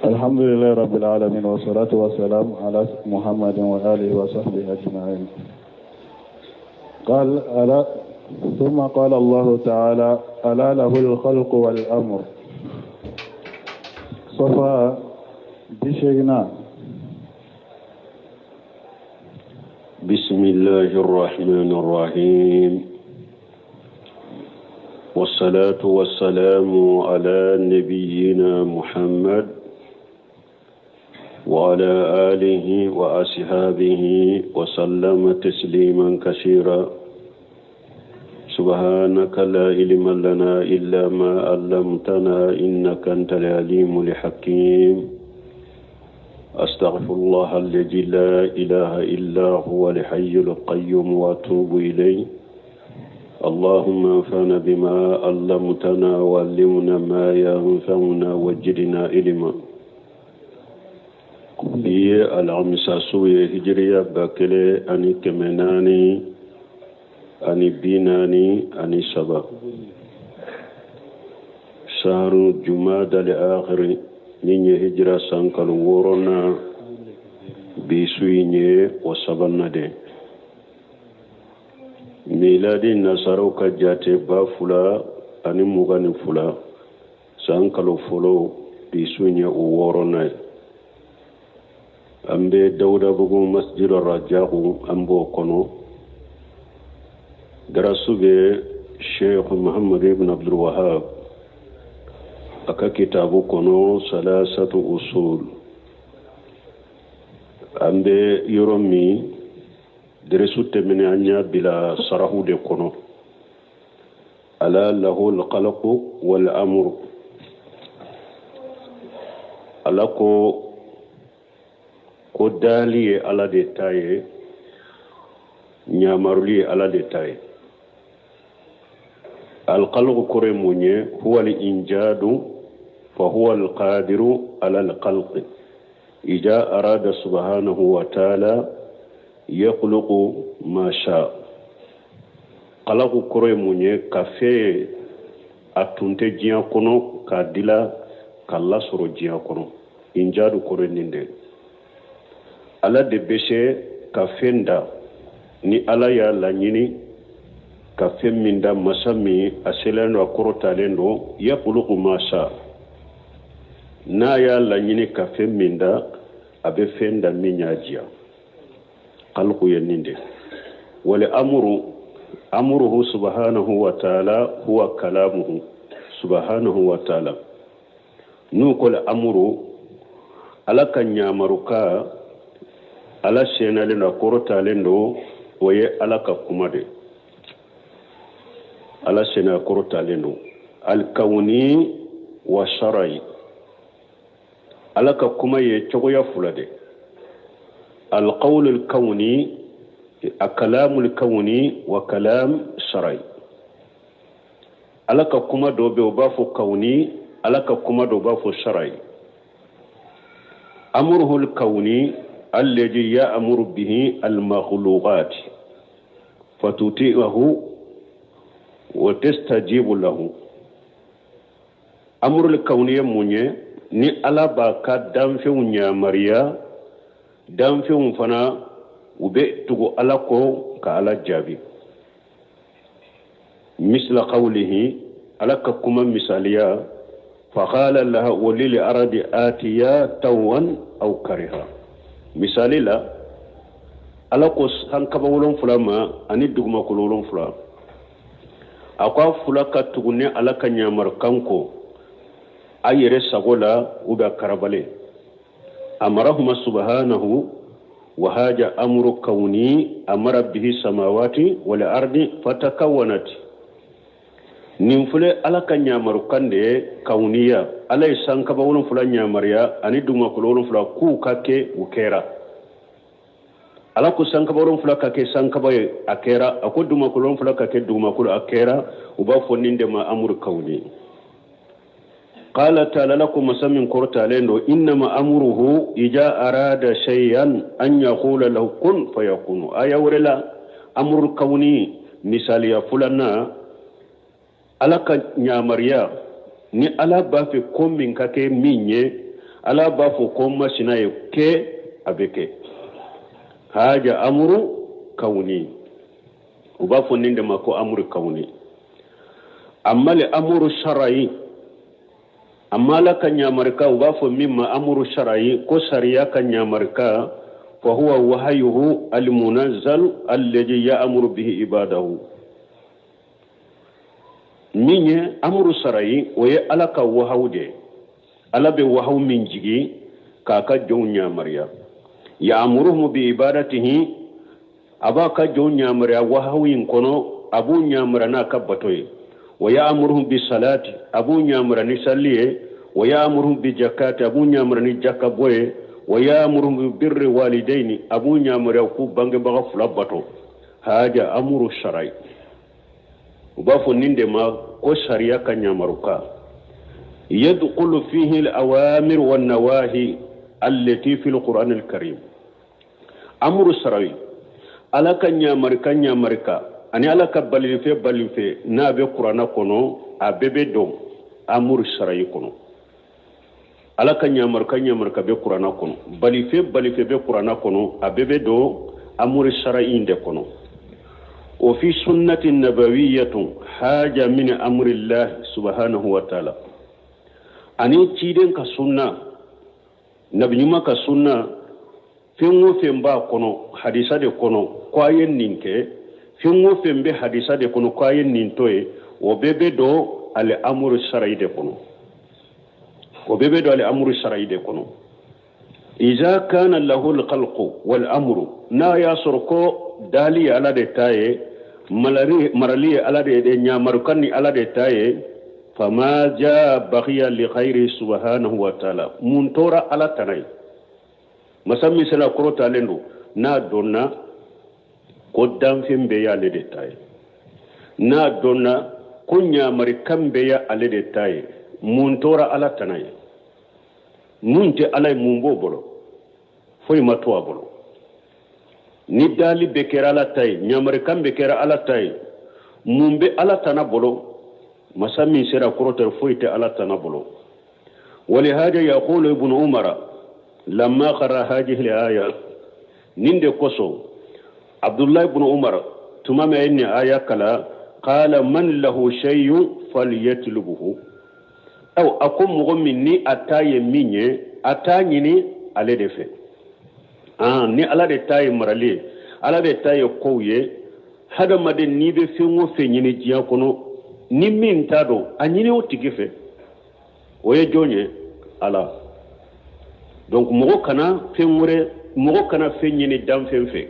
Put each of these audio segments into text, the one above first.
الحمد لله رب العالمين والصلاة والسلام على محمد وآله وصحبه أجمعين قال ألا ثم قال الله تعالى ألا له الخلق والأمر صفا بشينا بسم الله الرحمن الرحيم والصلاة والسلام على نبينا محمد وعلى آله وأصحابه وسلم تسليما كثيرا سبحانك لا علم لنا إلا ما علمتنا إنك أنت العليم الحكيم أستغفر الله الذي لا إله إلا هو الحي القيوم وأتوب إليه اللهم انفعنا بما علمتنا وعلمنا ما ينفعنا وجدنا علما bi ye alamisa su ye hijiriya 1443 saharu jumadal akhiri min ye hijira san kalo wɔɔrɔnan bi su in ye o sabanan de miladi nasaraw ka jate 2022 san kalo fɔlɔ bi su in ye o wɔɔrɔnan ye an bɛ dawudabugu masjid rajahu an b'o kɔnɔ darasu bɛ sheikh muhammad ibn abdul wahab a ka kitabu kɔnɔ salasatu usul an bɛ yɔrɔ min dɛrɛsu tɛmɛnen an y'a bila sarahu de kɔnɔ ala lahu alkhalqu wal amru ala ko ko dali ye ala de ta ye ɲamaruli ye ala de ta ye alkhalqu kɔrɔ ye mun ye huwa al injadu fa huwa alqadiru ala alkhalqi ija arada subhanahu wa ta'ala yakhluqu ma sha kalaku kɔrɔ ye mun ye ka fɛn a tun tɛ diɲɛ kɔnɔ k'a dila k'a lasɔrɔ diɲɛ kɔnɔ injadu kɔrɔ ye nin de ala de bɛ se ka fɛn da ni ala y'a laɲini ka fɛn min da masa min a selen don a kɔrɔtalen don yakhluqu ma sha n'a y'a laɲini ka fɛn min da a bɛ fɛn da min y'a diya khalqu ye nin de wal amru amruhu subhanahu wa ta'ala huwa kalamuhu subhanahu wa ta'ala n'u ko amuru ala ka ɲamaruka ala senalen don a kɔrɔtalen don o ye ala ka kuma de ala sena a kɔrɔtalen don alkawuni wa sarayi ala ka kuma ye cogoya fila de alqawlu alkawuni a kalamu alkawuni wa kalam sarayi ala ka kuma dɔ bɛ o b'a fɔ kawuni ala ka kuma dɔ b'a fɔ sarayi amruhu alkawuni alladhi ya'muru bihi almakhluqat fatuti'ahu wa tastajibu lahu amrul kawuni ye mun ye ni ala b'a ka danfɛnw yamariya danfɛnw fana u bɛ tugu ala kɔ ka ala jaabi misla qawlihi ala ka kuma misaliya faqala laha wa lil ardi atiya tawan aw kariha misali la ala ko sankaba wolonfila ma ani dugumakolo wolonfila a ko a fila ka tugu ne ala ka ɲamarukan kɔ a yɛrɛ sago la u bɛ karabale amarahuma subhanahu wa haja amru kawni amara bihi samawati wal ardi fatakawanat nin filɛ ala ka ɲamarukan de ye kawuniya ala ye sankaba wolonfila ɲamariya ani dugumakolo wolonfila k'u ka kɛ u kɛra ala ko sankaba wolonfila ka kɛ sankaba ye a kɛra a ko dugumakolo wolonfila ka kɛ dugumakolo a kɛra u b'a fɔ nin de ma amuru kawuni qala ta'ala ala ko masa min kɔrɔtalen don innama amuruhu ija arada shay'an an yaqula lahu kun fayakunu aya wɛrɛ la amuru kawuni misaliya filanan ala ka ɲamariya ni ala b'a fɛ ko min ka kɛ min ye Ala b'a fɔ ko masina ye kɛ, a bɛ kɛ. Haja amuru kawuni, u b'a fɔ nin de ma ko amuru kawuni. Amma le amuru sarayi, amma Ala ka ɲamarika, u b'a fɔ min ma amuru sarayi, ko sariya ka ɲamarika, fa huwa wahayuhu almunazzal alladhi ya'muru bihi ibadahu. Min ye amuru sarayi, o ye Ala ka wahawu de ye. Ala bɛ wahawu min jigi k'a ka jɔnw ɲamariya, ya'muruhum bi ibadatihi, a b'a ka jɔnw ɲamariya wahawu in kɔnɔ, a b'u ɲamariya n'a ka bato ye. Wa ya'muruhum bi salati, a b'u ɲamariya ni sali ye. Wa ya'muruhum bi jakati, a b'u ɲamariya ni jakabɔ ye. Wa ya'muruhum bi birri walidaini, a b'u ɲamariya k'u bangebaga fila bato. Haja amuru sarayi, u b'a fɔ nin de ma ko sariya ka ɲamaruka. Yadkhulu fihi al-awamir wan nawahi allati fi al-Qur'an al-Karim. Amuru sarayi, Ala ka ɲamarika ɲamarika ani Ala ka balifɛ balifɛ n'a bɛ Kurana kɔnɔ, a bɛɛ bɛ don amuru sarayi kɔnɔ. Ala ka ɲamarika ɲamarika bɛ Kurana kɔnɔ, balifɛ balifɛ bɛ Kurana kɔnɔ, a bɛɛ bɛ don amuru sarayi in de kɔnɔ. O fi sunnati nabawiyatun haja min amrillah subhanahu wa ta'ala, ani ciden ka sunna, nabi ɲuman ka sunna, fɛn o fɛn b'a kɔnɔ hadisa de kɔnɔ ko a ye nin kɛ, fɛn o fɛn bɛ hadisa de kɔnɔ ko a ye nin to yen, o bɛɛ bɛ don ale amuru sarayi de kɔnɔ. O bɛɛ bɛ don ale amuru sarayi de kɔnɔ. Iza kana lahu alkhalqu wal amru, n'a y'a sɔrɔ ko dali ye Ala de ta ye, marali ye Ala de ye, ɲamarukan ni Ala de ta ye, fama ja bagiya li khayri subhanahu wa ta'ala, mun tora Ala tana ye? Masa min sera kɔrɔtalen don, n'a dɔnna ko danfɛn bɛɛ y'ale de ta ye, n'a dɔnna ko ɲamarikan bɛɛ y'ale de ta ye, mun tora Ala tana ye? Mun tɛ Ala ye, mun b'o bolo? Foyi ma to a bolo. Ni dali bɛɛ kɛra Ala ta ye, ɲamarikan bɛɛ kɛra Ala ta ye, mun bɛ Ala tana bolo? Masa min sera kɔrɔtɛ, foyi tɛ Ala tana bolo. Walihada yaqulu Ibnu Umara lamma qara hadhihi al-aya, nin de kosɔn Abdullah ibn Umar tuma min a ye nin aya kala, qala man lahu shay'un falyatlubuhu, aw a ko mɔgɔ min ni a ta ye min ye, a t'a ɲini ale de fɛ. Ni Ala de ta ye marali ye, Ala de ta ye kow ye, hadamaden n'i bɛ fɛn o fɛn ɲini diɲɛ kɔnɔ, ni min t'a dɔn, a ɲini o tigi fɛ. O ye jɔn ye? Ala. Donc mɔgɔ kana fɛn wɛrɛ, mɔgɔ kana fɛn ɲini danfɛn fɛ,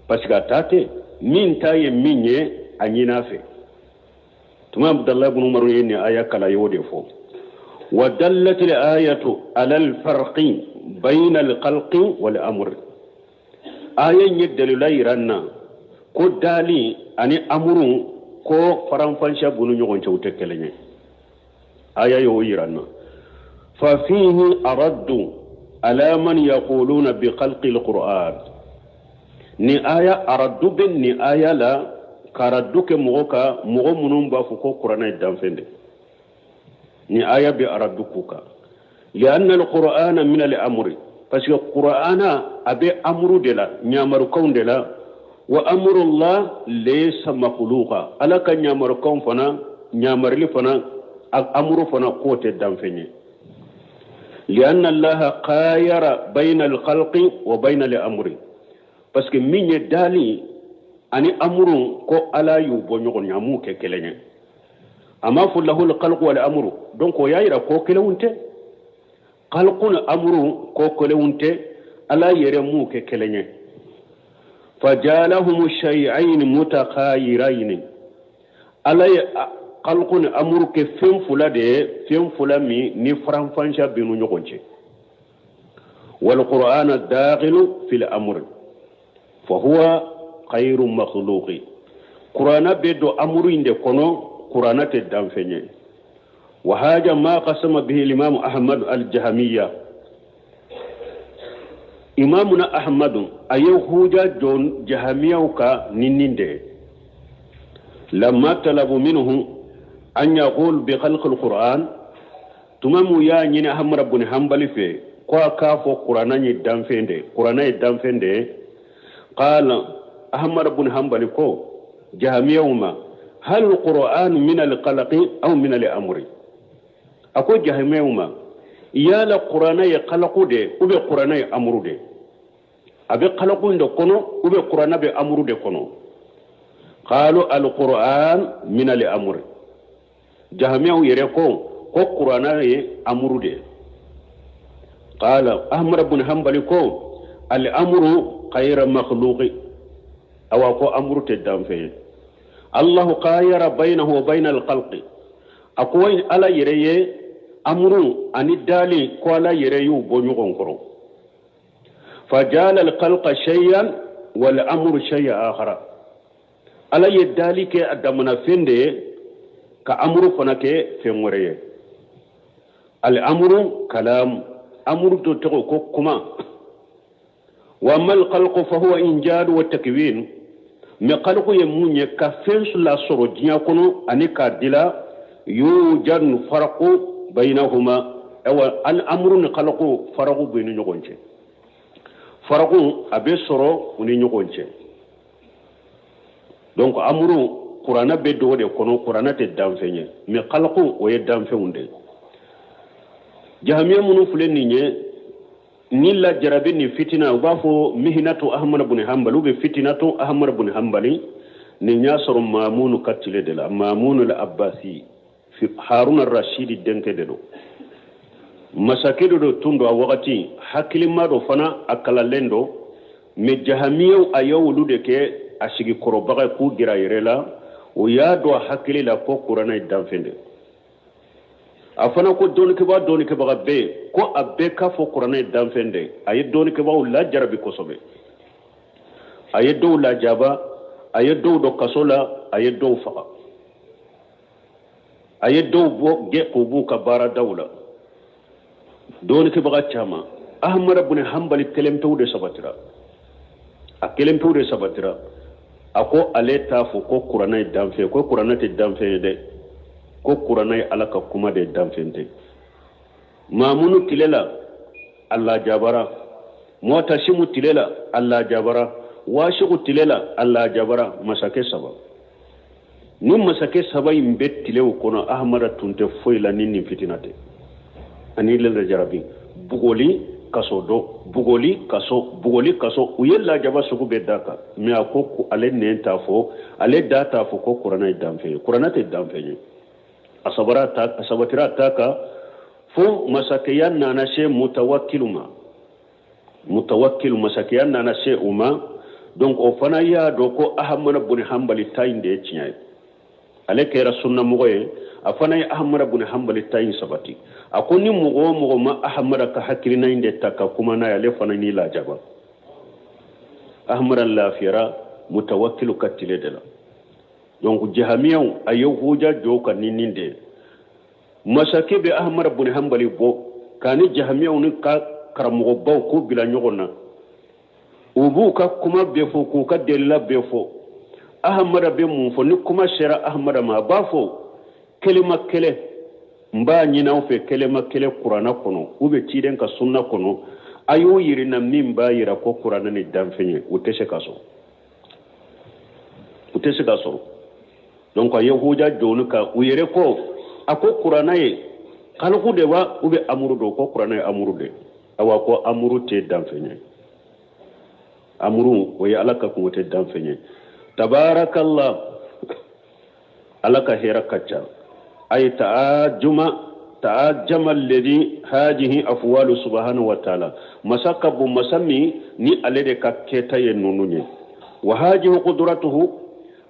parce que a ta tɛ. Min ta ye min ye, a ɲini a fɛ. Tuma Abdallah ibn Umar ye nin aya kala, y'o de fɔ. Wa dallat al-ayatu ala al-farqi bayna al-khalqi wal amr. Aya in ye dalila yira n na ko dali ani amuru ko faranfansiya b'u ni ɲɔgɔn cɛ, u tɛ kelen ye. Aya y'o yira n na. Fa fihi araddu ala man yaquluna bi khalqi al-Qur'an. Ni aya araddu bɛ nin aya la ka araddu kɛ mɔgɔ ka mɔgɔ minnu b'a fɔ ko Kuranɛ ye danfɛn de. Ni aya bɛ araddu k'u kan. Li'anna al-Qur'ana min al-amri, parce que Qur'ana a bɛ amuru de la, ɲamarukanw de la. Wa amrullah laysa makhluqa, Ala ka ɲamarukanw fana, ɲamarili fana, amuru fana k'o tɛ danfɛn ye. Li'anna Allah qayara bayna al-khalqi wa bayna al-amri, parce que min ye dali ani amuru ko Ala y'u bɔ ɲɔgɔn ɲɛ, a m'u kɛ kelen ye. A m'a fɔ lahul khalqu wal amru, donc o y'a yira ko kelenw tɛ. Khalqu ni amuru ko kelenw tɛ, Ala yɛrɛ m'u kɛ kelen ye. Fajalahum shay'ain mutakhayirain, Ala ye khalqu ni amuru kɛ fɛn fila de ye, fɛn fila min ni faranfansiya bɛ n'u ɲɔgɔn cɛ. Wal qur'ana dakhilu fil amri fa huwa khayru makhluqi. Qur'ana bɛ don amuru in de kɔnɔ, Qur'ana tɛ danfɛn ye. Wa haja ma qasama bihi al-imam Ahmad al-Jahmiya. Imamuna Ahmad a ye huja jɔ Jahamiyaw ka ni nin de ye. Lamma talabu minhu an yaqul bi khalq al-Qur'an, Tuma min y'a ɲini Ahamada bun Hanbali fɛ ko a k'a fɔ kuranna ye danfɛn de kuranna ye danfɛn de ye, qala Ahamada bun Hanbali ko jahamiyaw ma, hal qur'an min al-khalqi aw min al-amri? A ko jahamiyaw ma, yala kuranna ye kalaku de ou bien kuranna ye amuru de? A bɛ kalaku in de kɔnɔ ou bien kuranna bɛ amuru de kɔnɔ? Qalu al-qur'an min al-amri. Jahamiyaw yɛrɛ ko ko kuranna ye amuru de ye. Qala Ahmad bun Hanbali ko al-amru khayra makhluqi, awa ko amuru tɛ danfɛn ye. Allahu khayara baynahu wa bayna al-khalqi, a ko Ala yɛrɛ ye amuru ani dali ko Ala yɛrɛ y'u bɔ ɲɔgɔn kɔrɔ. Fajala al-khalqa shay'an wal amru shay'an akhara, Ala ye dali kɛ a damana fɛn de ye ka amuru fana kɛ fɛn wɛrɛ ye. Al amuru kalam, amuru to tɔgɔ ko kuma. Wa mal khalqu fa huwa injad wa takwin, mais khalqu ye mun ye? Ka fɛn lasɔrɔ diɲɛ kɔnɔ ani k'a dila. Yujad farqu bainahuma, awa al amuru ni khalqu farqu bɛ ni ɲɔgɔn cɛ, farqu a bɛ sɔrɔ u ni ɲɔgɔn cɛ. Donc amuru kuranna bɛ dɔw de kɔnɔ, kuranna tɛ danfɛn ye, mais khalqu o ye danfɛnw de ye. Jahamiya minnu filɛ nin ye ni lajarabi ni fitina, u b'a fɔ mihinatu Ahmad bun Hanbali ou bien fitinatu Ahmad bun Hanbali. Nin y'a sɔrɔ Mamunu ka tile de la, Mamunu la Abbasi, Haruna Rashidi denkɛ de don, masakɛ de don tun don a wagati, hakilima dɔ fana, a kalanlen don. Mais jahamiyaw a ye olu de kɛ a sigi kɔrɔbaga k'u gira yɛrɛ la. O y'a dɔn a hakili la ko kuranna ye danfɛn de. A fana ko dɔnnikɛbaga dɔnnikɛbaga bɛ yen ko a bɛɛ k'a fɔ kuranna ye danfɛn de. A ye dɔnnikɛbagaw lajarabi kosɛbɛ, a ye dɔw lajaba, a ye dɔw dɔ kaso la, a ye dɔw faga, a ye dɔw bɔ gɛn k'u b'u ka baaradaw la. Dɔnnikɛbaga caman, Ahmada bun Hanbali kelen pewu de sabatira, a kelen pewu de sabatira. A ko ale t'a fɔ ko kuranna ye danfɛn, ko kuranna tɛ danfɛn ye dɛ, ko kuranna ye Ala ka kuma de ye, danfɛn tɛ. Mamunu tile la a lajabara, Muatasimu tile la a lajabara, Wasiku tile la a lajabara. Masakɛ saba ni masakɛ saba in bɛ tilew kɔnɔ, Ahamada tun tɛ foyi la ni nin fitina tɛ ani lajarabi, bugɔli, kaso dɔ, bugɔli, kaso, bugɔli, kaso. U ye lajaba sugu bɛɛ d'a kan, mais a ko ale nɛn t'a fɔ, ale da t'a fɔ ko kuranna ye danfɛn ye, kuranna tɛ danfɛn ye. A sabara ta, a sabatira ta kan fo masakɛya nana se Mutawakilu ma. Mutawakilu masakɛya nana se o ma. Donc o fana y'a dɔn ko Ahamada bun Hanbali ta in de ye tiɲɛ ye. Ale kɛra sunnamɔgɔ ye, a fana ye Ahamada bun Hanbali ta in sabati. A ko ni mɔgɔ o mɔgɔ ma Ahamada ka hakilina in de ta ka kuma n'a ye, ale fana n'i lajaba. Ahamada lafiyara Mutawakilu ka tile de la. Donc jahamiyaw a ye huja jɔ ka ni nin de ye. Masakɛ bɛ Ahamada bun Hanbali bɔ k'a ni jahamiyaw ni ka karamɔgɔbaw k'u bila ɲɔgɔn na, u b'u ka kuma bɛɛ fɔ, k'u ka delila bɛɛ fɔ. Ahamada bɛ mun fɔ? Ni kuma sera Ahamada ma, a b'a fɔ kelema kelen n b'a ɲini aw fɛ, kelema kelen kuranna kɔnɔ u bɛ ciden ka sunna kɔnɔ, a y'o yiri na min b'a yira ko kuranna ni danfɛn ye. U tɛ se ka sɔrɔ, u tɛ se ka sɔrɔ. Donc a ye huja jɔni kan u yɛrɛ ko a ko kuranna ye kaliku de wa u bɛ amuru don? Ko kuranna ye amuru de. Awa ko amuru tɛ danfɛn ye, amuru o ye Ala ka kungo, tɛ danfɛn ye. Tabarakallah, Ala ka hɛrɛ ka ca. Ay ta'ajuma ta'ajama alladhi hajihi afwalu subhanahu wa ta'ala, masa ka bon, masa min ni ale de ka kɛta ye ninnu ye. Wa hajihi qudratuhu,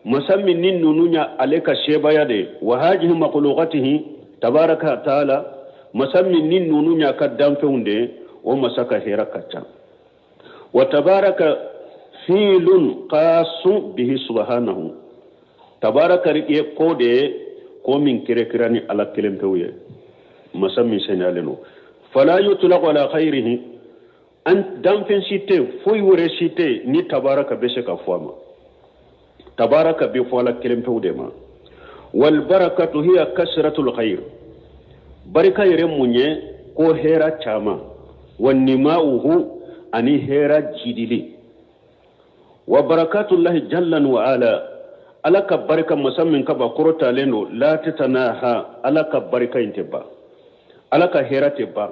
masa min ni ninnu ya ale ka sebaya de. Wa hajihi makhluqatihi tabaraka ta'ala, masa min ni ninnu ya ka danfɛnw de, o masa ka hɛrɛ ka ca. Wa tabaraka fiilun qasu bihi subhanahu, tabaraka ye ko de ye, ko min kɛrɛkɛrɛ ni Ala kelen pewu ye, masa min seniyalen don. Fala yutlaqu ala khayrihi, an danfɛn si tɛ, foyi wɛrɛ si tɛ ni tabaraka bɛ se ka fɔ a ma. Tabaraka bɛ fɔ Ala kelen pewu de ma. Wal barakatu hiya kasratul khayr, Barika yɛrɛ mun ye? Ko hɛra caman, wa nima'uhu, ani hɛra jidili, wa barakatullahi jallan wa ala, Ala ka barika, masa min ka ban kɔrɔtalen don, la tatanaha, Ala ka barika in tɛ ban, Ala ka hɛra tɛ ban.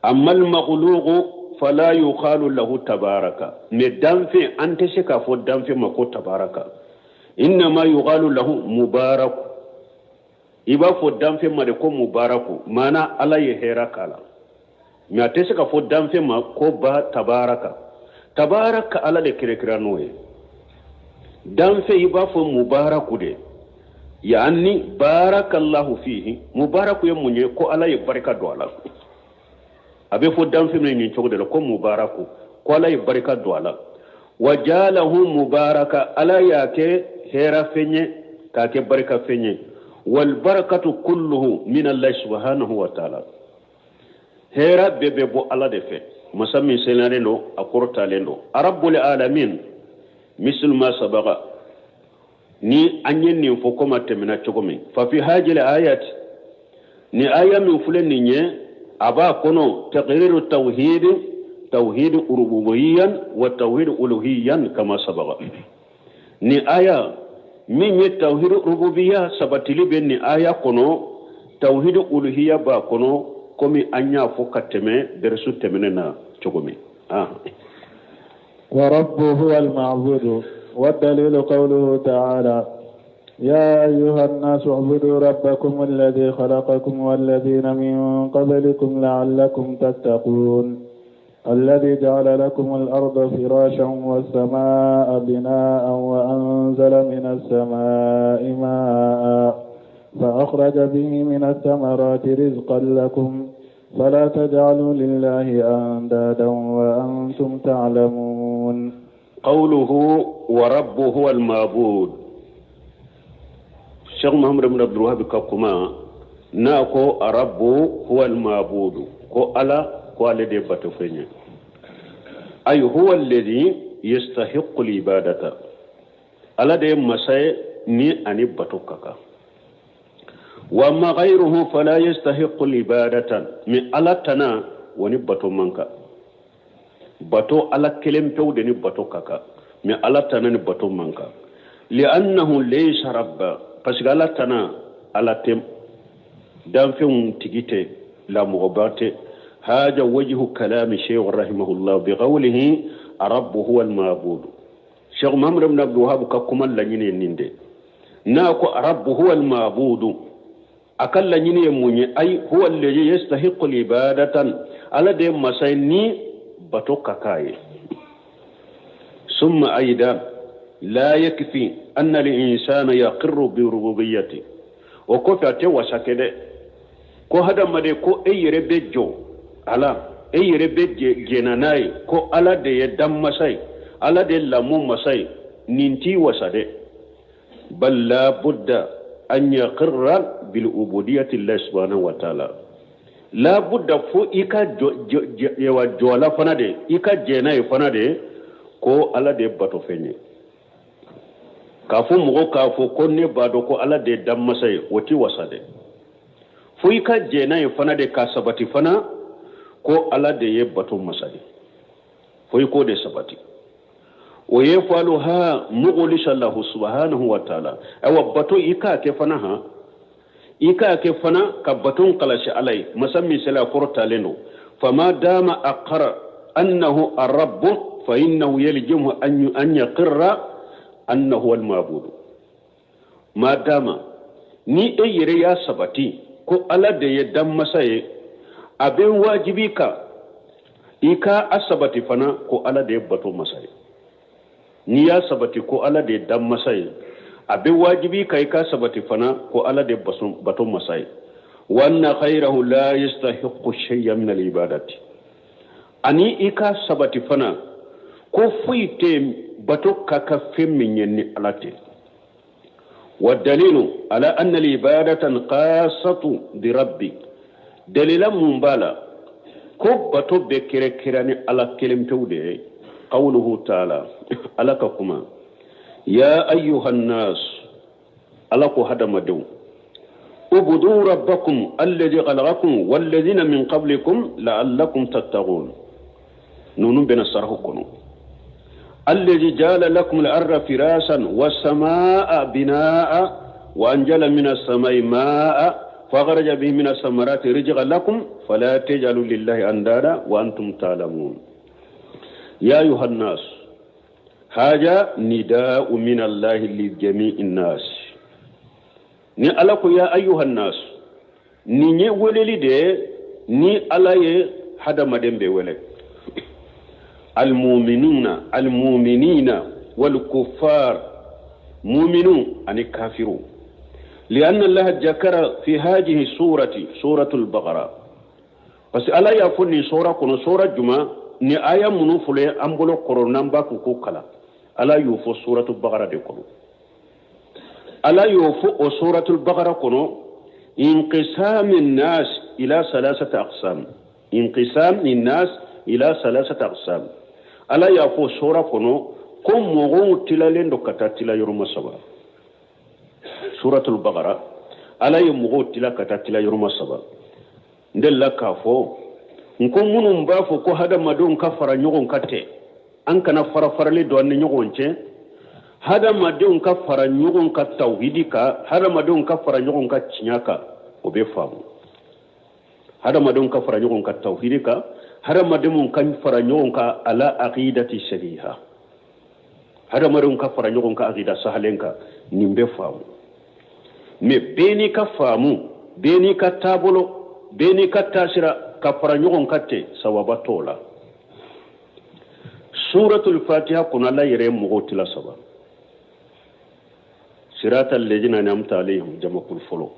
Amal makhluqu fala yuqalu lahu tabaraka, mais danfɛn, an tɛ se k'a fɔ danfɛn ma ko tabaraka. Innama yuqalu lahu mubaraku, i b'a fɔ danfɛn ma de ko mubaraku, maana Ala ye hɛra k'a la. Mais a tɛ se ka fɔ danfɛn ma ko ba tabaraka. Tabaraka, Ala de kɛrɛkɛrɛ n'o ye. Danfɛn, i b'a fɔ mubaraku de, yaani barakallahu fihi. Mubaraku ye mun ye? Ko Ala ye barika don a la. A bɛ fɔ danfɛn min nin cogo de la ko mubaraku, ko Ala ye barika don a la. Wa jalahu mubaraka, Ala y'a kɛ hɛra fɛn ye, k'a kɛ barika fɛn ye. Wal barakatu kulluhu min Allah subhanahu wa ta'ala, hɛra bɛɛ bɛ bɔ Ala de fɛ, masa min senalen don, a kɔrɔtalen don, rabbul alamin. Mislu ma sabaga, ni an ye nin fɔ komi a tɛmɛna cogo min. Fa fi hajil ayat, ni aya min filɛ nin ye, a b'a kɔnɔ taqriru tawhid, tawhid rububiyyan wa tawhid uluhiyyan, kama sabaga. Ni aya min ye tawhid rububiyya sabatili bɛ nin aya kɔnɔ, tawhid uluhiyya b'a kɔnɔ, komi an y'a fɔ ka tɛmɛ dɛrɛsu tɛmɛnen na cogo min. ورب هو المعبود، والدليل قوله تعالى: يا أيها الناس اعبدوا ربكم الذي خلقكم والذين من قبلكم لعلكم تتقون، الذي جعل لكم الأرض فراشا والسماء بناء وأنزل من السماء ماء فأخرج به من الثمرات رزقا لكم، فلا تجعلوا لله أندادا وأنتم تعلمون. قوله ورب هو المعبود، Cheikh Muhammad ibn Abdul Wahab ka kuma n'a ko الرب هو المعبود, ko Ala, ko ale de bato fɛn ye, ay هو الذي يستحق العبادة, Ala de ye masa ye ni ani bato ka kan. وأما غيره فلا يستحق العبادة, mais Ala tana wani bato man kan. Bato, Ala kelen pewu de ni bato ka kan, mais Ala tana ni bato man kan. لأنه ليس ربا, parce que Ala tana Ala tɛ, danfɛnw tigi tɛ, lamɔgɔba tɛ. هذا وجه كلام الشيخ رحمه الله بقوله الرب هو المعبود. Cheikh Muhammad ibn Abdul Wahhab ka kuma laɲini ye nin de n'a ko الرب هو المعبود. A ka laɲini ye mun ye? Ay هو الذي يستحق العبادة, Ala de ye masa ye ni bato ka k'a ye. ثم أيضا لا يكفي أن الإنسان يقر بربوبيته, o kɔfɛ a tɛ wasa kɛ dɛ ko hadamaden ko e yɛrɛ bɛ jɔ ala, e yɛrɛ bɛ jɛna n'a ye ko Ala de ye danmasa ye, Ala de ye lamɔ masa ye. Nin t'i wasa dɛ. بل لا بد أن يقر بالعبودية لله سبحانه وتعالى, لا بد fo i ka jɔ la fana de, i ka jɛn n'a ye fana de ko Ala de ye bato fɛn ye. K'a fɔ mɔgɔ k'a fɔ ko ne b'a dɔn ko Ala de ye danmasa ye, o ti wasa dɛ. Fo i ka jɛn n'a ye fana de, k'a sabati fana ko Ala de ye bato masa ye, fo i k'o de sabati. ويفعلها مخلصا له سبحانه وتعالى, ayiwa bato i k'a kɛ fana, han, i k'a kɛ fana ka bato kalasi Ala ye, masa min sela kɔrɔtalen don. فما دام أقر أنه الرب فإنه يلزمه أن يقر أنه هو المعبود. ما دام ni e yɛrɛ y'a sabati ko Ala de ye danmasa ye, a bɛ wajibi kan i ka a sabati fana ko Ala de ye bato masa ye. N'i y'a sabati ko Ala de ye danmasa ye, a bɛ wajibi kan i ka sabati fana ko Ala de ye bato masa ye. وأن غيره لا يستحق شيئا من العبادة, ani i ka sabati fana ko foyi tɛ bato ka ka fɛn min ye ni Ala tɛ. والدليل على أن العبادة خاصة بربي, dalila mun b'a la ko bato bɛ kɛrɛkɛrɛ ni Ala kelen pewu de ye? قوله تعالى, Ala ka kuma: يا أيها الناس, Ala ko hadamadenw. Ubudu rabbakum alladhi khalaqakum walladhina min qablikum la'allakum tattaqun. Ninnu bɛna sarahu kɔnɔ. Alladhi ja'ala lakum al-arda firasan was-samaa'a binaa'a wa anzala mina as-samaa'i maa'a fa akhraja bihi mina as-samarati rizqan lakum fala taj'alu lillahi andada wa antum ta'lamun. Ya ayuha an-nas haja nida'u min Allahi li jami'i an-nas. Ni Ala ko ya ayuha an-nas, nin ye weleli de ye ni Ala ye hadamaden bɛɛ wele. Al-mu'minuna al-mu'minina wal-kuffar, mu'minu ani kafiru. Lianna Allah jakara fi hadhihi surati suratul Baqara. Parce que Ala y'a fɔ nin sura kɔnɔ, sura juma ni aya minnu filɛ an bolo kɔrɔ n'an b'a k'u ko kalan, Ala y'o fɔ suratul Baqara de kɔnɔ. Ala y'o fɔ o suratul Baqara kɔnɔ, inqisam nas ila salasati aqsam, inqisam nas ila salasati aqsam. Ala y'a fɔ sura kɔnɔ ko mɔgɔw tilalen don ka taa tila yɔrɔma saba. Suratul Baqara, Ala ye mɔgɔw tila ka taa tila yɔrɔma saba. N delila k'a fɔ n ko minnu b'a fɔ ko hadamadenw ka fara ɲɔgɔn kan tɛ, an kana fara farali don an ni ɲɔgɔn cɛ. Hadamadenw ka fara ɲɔgɔn kan tawhidi kan, hadamadenw ka fara ɲɔgɔn kan tiɲɛ kan, o bɛ faamu. Hadamadenw ka fara ɲɔgɔn kan tawhidi kan, hadamadenw ka fara ɲɔgɔn kan ala aqidati sahiha, hadamadenw ka fara ɲɔgɔn kan aqida sahalen kan, nin bɛ faamu. Mais bɛɛ n'i ka faamu, bɛɛ n'i ka taabolo, bɛɛ n'i ka taasira ka fara ɲɔgɔn kan tɛ, sawaba t'o la. Suratul Fatiha kɔnɔ Ala yɛrɛ ye mɔgɔw tila saba. Sirata alladhina an'amta alayhim jamakulu fɔlɔ,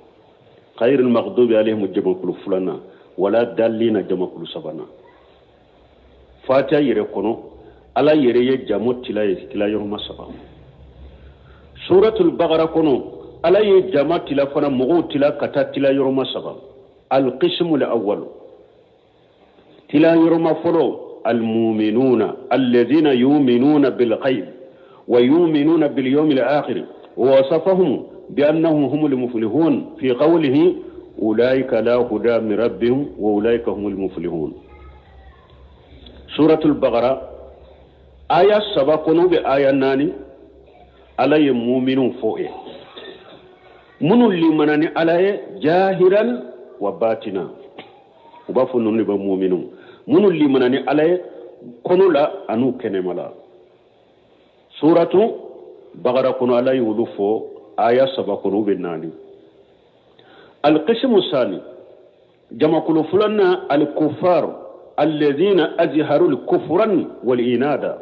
khayril maghdubi alayhim jamakulu filanan, wala dallina jamakulu sabanan. Fatiha yɛrɛ kɔnɔ Ala yɛrɛ ye jamu tila ye tila yɔrɔma saba. Suratul Baqara kɔnɔ Ala ye jama tila fana, mɔgɔw tila ka taa tila yɔrɔma saba. Al-qismul awwal, tila yɔrɔma fɔlɔ, al-mu'minuna alladhina yu'minuna bil ghaib wa yu'minuna bil yawmil akhir wa wasafahum bi annahum humul muflihun fi qawlihi ulaika la huda min rabbihim wa ulaika humul muflihun. Suratul Baqara aya saba kɔnɔ bɛ aya naani, Ala ye mu'minu fɔ ye minnu limana ni Ala ye jahiran wa batina. U b'a fɔ ninnu de bɛ mu'minu, minnu limana ni Ala ye kɔnɔ la an'u kɛnɛma la. Suratu Baqara kɔnɔ Ala y'olu fɔ aya saba kɔnɔ u bɛ naani. Al-qismu sani, jamakulu filanan, al-kuffar alladhina azharu al-kufran wal inada.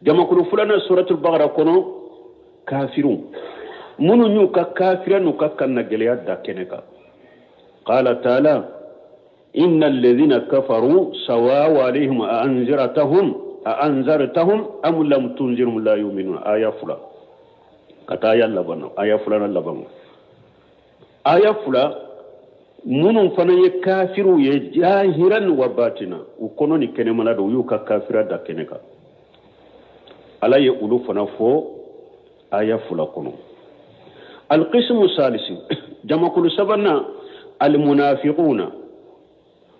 Jamakulu filanan suratul Baqara kɔnɔ, kafirun minnu y'u ka kafiriya n'u ka kannagɛlɛya da kɛnɛ kan. Qala ta'ala inna alladhina kafaru sawa'u alayhim a anzartahum am lam tunzirhum la yu'minun. Aya fila ka taa aya laban na, aya filanan laban. Aya fila minnu fana ye kafiriw ye jahiran wa batina, u kɔnɔ ni kɛnɛmana don, u y'u ka kafiriya da kɛnɛ kan. Ala ye olu fana fɔ aya fila kɔnɔ. Alqismu salisi, jamakulu sabanan, almunafiquna,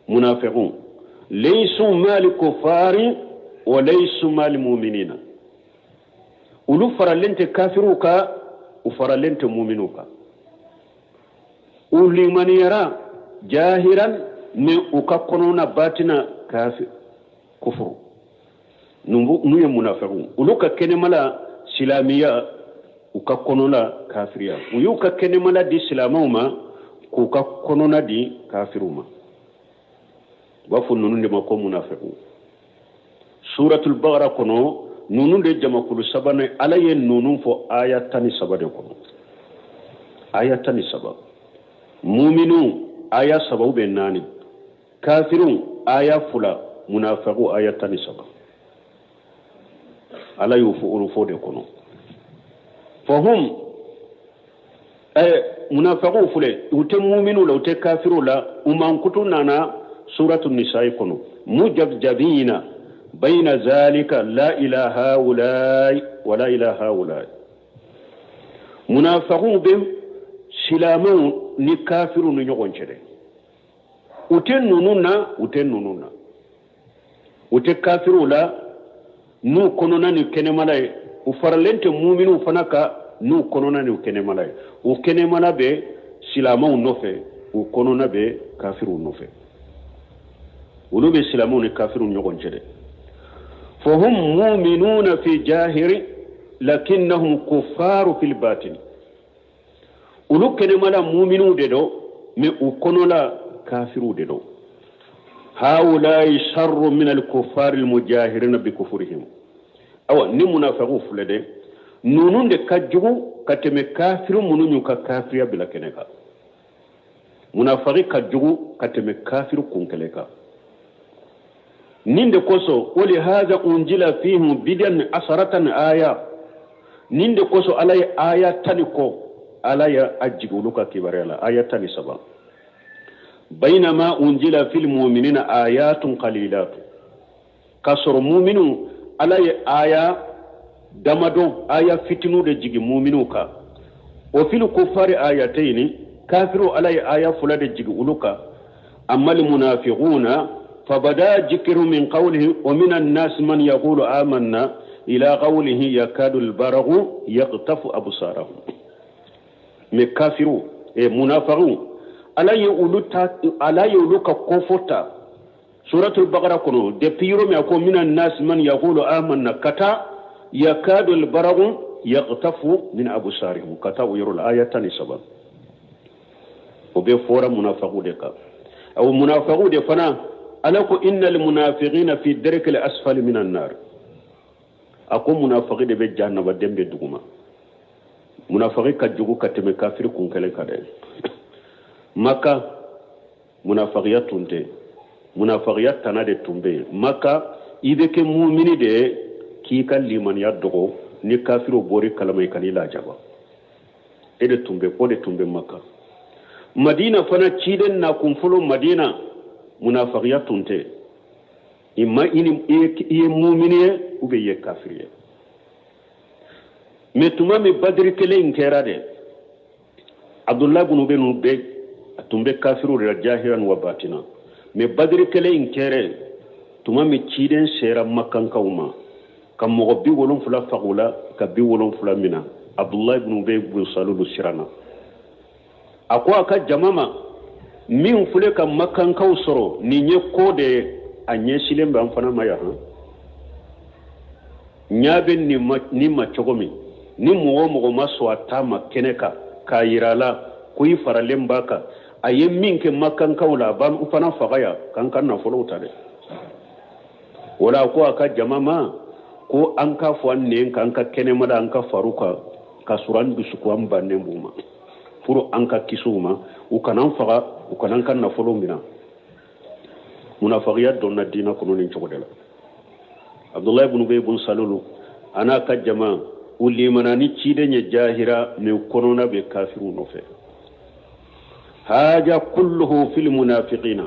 munafiqun laysu mal kuffari wa laysu mal mu'minina. Olu faralen tɛ kafiriw kan, u faralen tɛ mu'miniw kan. U limaniyara jahiran, mais u ka kɔnɔna batina kafir kufuru. N'u ye munafiqun, olu ka kɛnɛmala silamiya, u ka kɔnɔna kafiriya. U y'u ka kɛnɛmala di silamɛw ma, k'u ka kɔnɔna di kafiriw ma. U b'a fɔ ninnu de ma ko munafiqun. Suratul Baqara kɔnɔ ninnu de jamakulu sabanan, Ala ye ninnu fɔ aya 13 de kɔnɔ. Aya 13. Mu'minu aya saba u bɛ naani, kafirun aya fila, munafiqu aya 13. Ala y'o fɔ olu fɔ de kɔnɔ. Fahum munafiqu filɛ, u tɛ mu'minu la, u tɛ kafiru la, u mankutu nana suratul Nisa'i kɔnɔ. Mujabjabina bayna zalika la ilaha haulai wa la ilaha haulai. Munafiqu bɛ Silamɛw ni kafiriw ni ɲɔgɔn cɛ dɛ, u tɛ ninnu na, u tɛ ninnu na, u tɛ kafiriw la n'u kɔnɔna ni kɛnɛmala ye, u faralen tɛ muminiw fana kan n'u kɔnɔna ni kɛnɛmala ye. U kɛnɛmala bɛ silamɛw nɔfɛ, u kɔnɔna bɛ kafiriw nɔfɛ. Olu bɛ silamɛw ni kafiriw ɲɔgɔn cɛ dɛ. Fahum muminuna fi jahiri lakinnahum kuffaru fil batin. Olu kɛnɛmala muminiw de don, mais u kɔnɔla kafiriw de don. Haulayi sharru min al-kuffari al-mujahirina bi kufurihim. Awa ni munafiqu filɛ dɛ, ninnu de ka jugu ka tɛmɛ kafiri minnu y'u ka kafiriya bila kɛnɛ kan. Munafiki ka jugu ka tɛmɛ kafiri kun kɛlɛ kan. Nin de kosɔn wali haza unjila fihim bidan asaratan aya. Nin de kosɔn Ala ye aya 10 kɔ, Ala ye a jigi olu ka kibaruya la, aya 13. Bainama unjila fil mu'minina ayatun qalilatu. K'a sɔrɔ muminu, Ala ye aya damadɔ, aya fitiniw de jigi muminu kan. O fil kufari ayatayni, kafiru Ala ye aya 2 de jigi olu kan. Amma al munafiquna fabada jikru min qawlihi wa min an-nas man yaqulu amanna ila qawlihi yakadu al-baraqu yaqtafu absarahum. Mais kafiru e munafiqu, Ala ye olu ta, Ala ye olu ka kofɔ ta suratul Baqara kɔnɔ, depuis yɔrɔ min a ko min an-nas man yaqulu amanna kata yakadu al-baraqu yaqtafu min absarihim, ka taa o yɔrɔ la, aya 13. O bɛ fɔra munafiqu de kan. Aw munafiqu de fana, Ala ko innal munafiqina fi darkil asfali minan nar. A ko munafiki de bɛ jahanama den bɛ duguma. Munafiki ka jugu ka tɛmɛ kafiri kun kelen kan dɛ. Maka munafikiya tun tɛ, munafikiya tana de tun bɛ yen. Maka i bɛ kɛ mumini de ye k'i ka limaniya dogo, ni kafiriw bɔr'i kalama i kan'i lajaba. E de tun bɛ, o de tun bɛ Maka. Madina fana, ciden nakun fɔlɔ Madina, munafikiya tun tɛ. I ma i ye mumini ye ou bien i ye kafiri ye. Mais tuma min Badiri kelen in kɛra dɛ, Abdullah ibn Ubay ninnu bɛɛ a tun bɛ kafiriw de la jahiran wa batina. Mais Badiri kelen in kɛra tuma min ciden sera Makankaw ma ka mɔgɔ 70 faga u la, ka 70 minɛ, Abdullah ibn Ubay ibn Salulu siranna. A ko a ka jama ma, min filɛ ka Makankaw sɔrɔ nin ye ko de ye, a ɲɛsilen bɛ an fana ma yan. Han, ɲa bɛ nin ma cogo min, ni mɔgɔ o mɔgɔ ma sɔn a ta ma kɛnɛ kan k'a yira a la ko i faralen b'a kan, a ye min kɛ Makankaw la, a b'an fana faga yan k'an ka nafolow ta dɛ. O la a ko a ka jama ma ko an k'a fɔ an nɛn kan, an ka kɛnɛma la, an ka far'u kan, k'a sɔrɔ an dusukun an bannen b'u ma, pour an ka kisi u ma, u kana an faga, u kana an ka nafolo minɛ. Munafikiya donna diinɛ kɔnɔ nin cogo de la. Abdulayi ibn Ubay ibn Salulu a n'a ka jama, u limana ni ciden ye jahira, mais u kɔnɔna bɛ kafiriw nɔfɛ. Haja kulluhu fil munafiqina.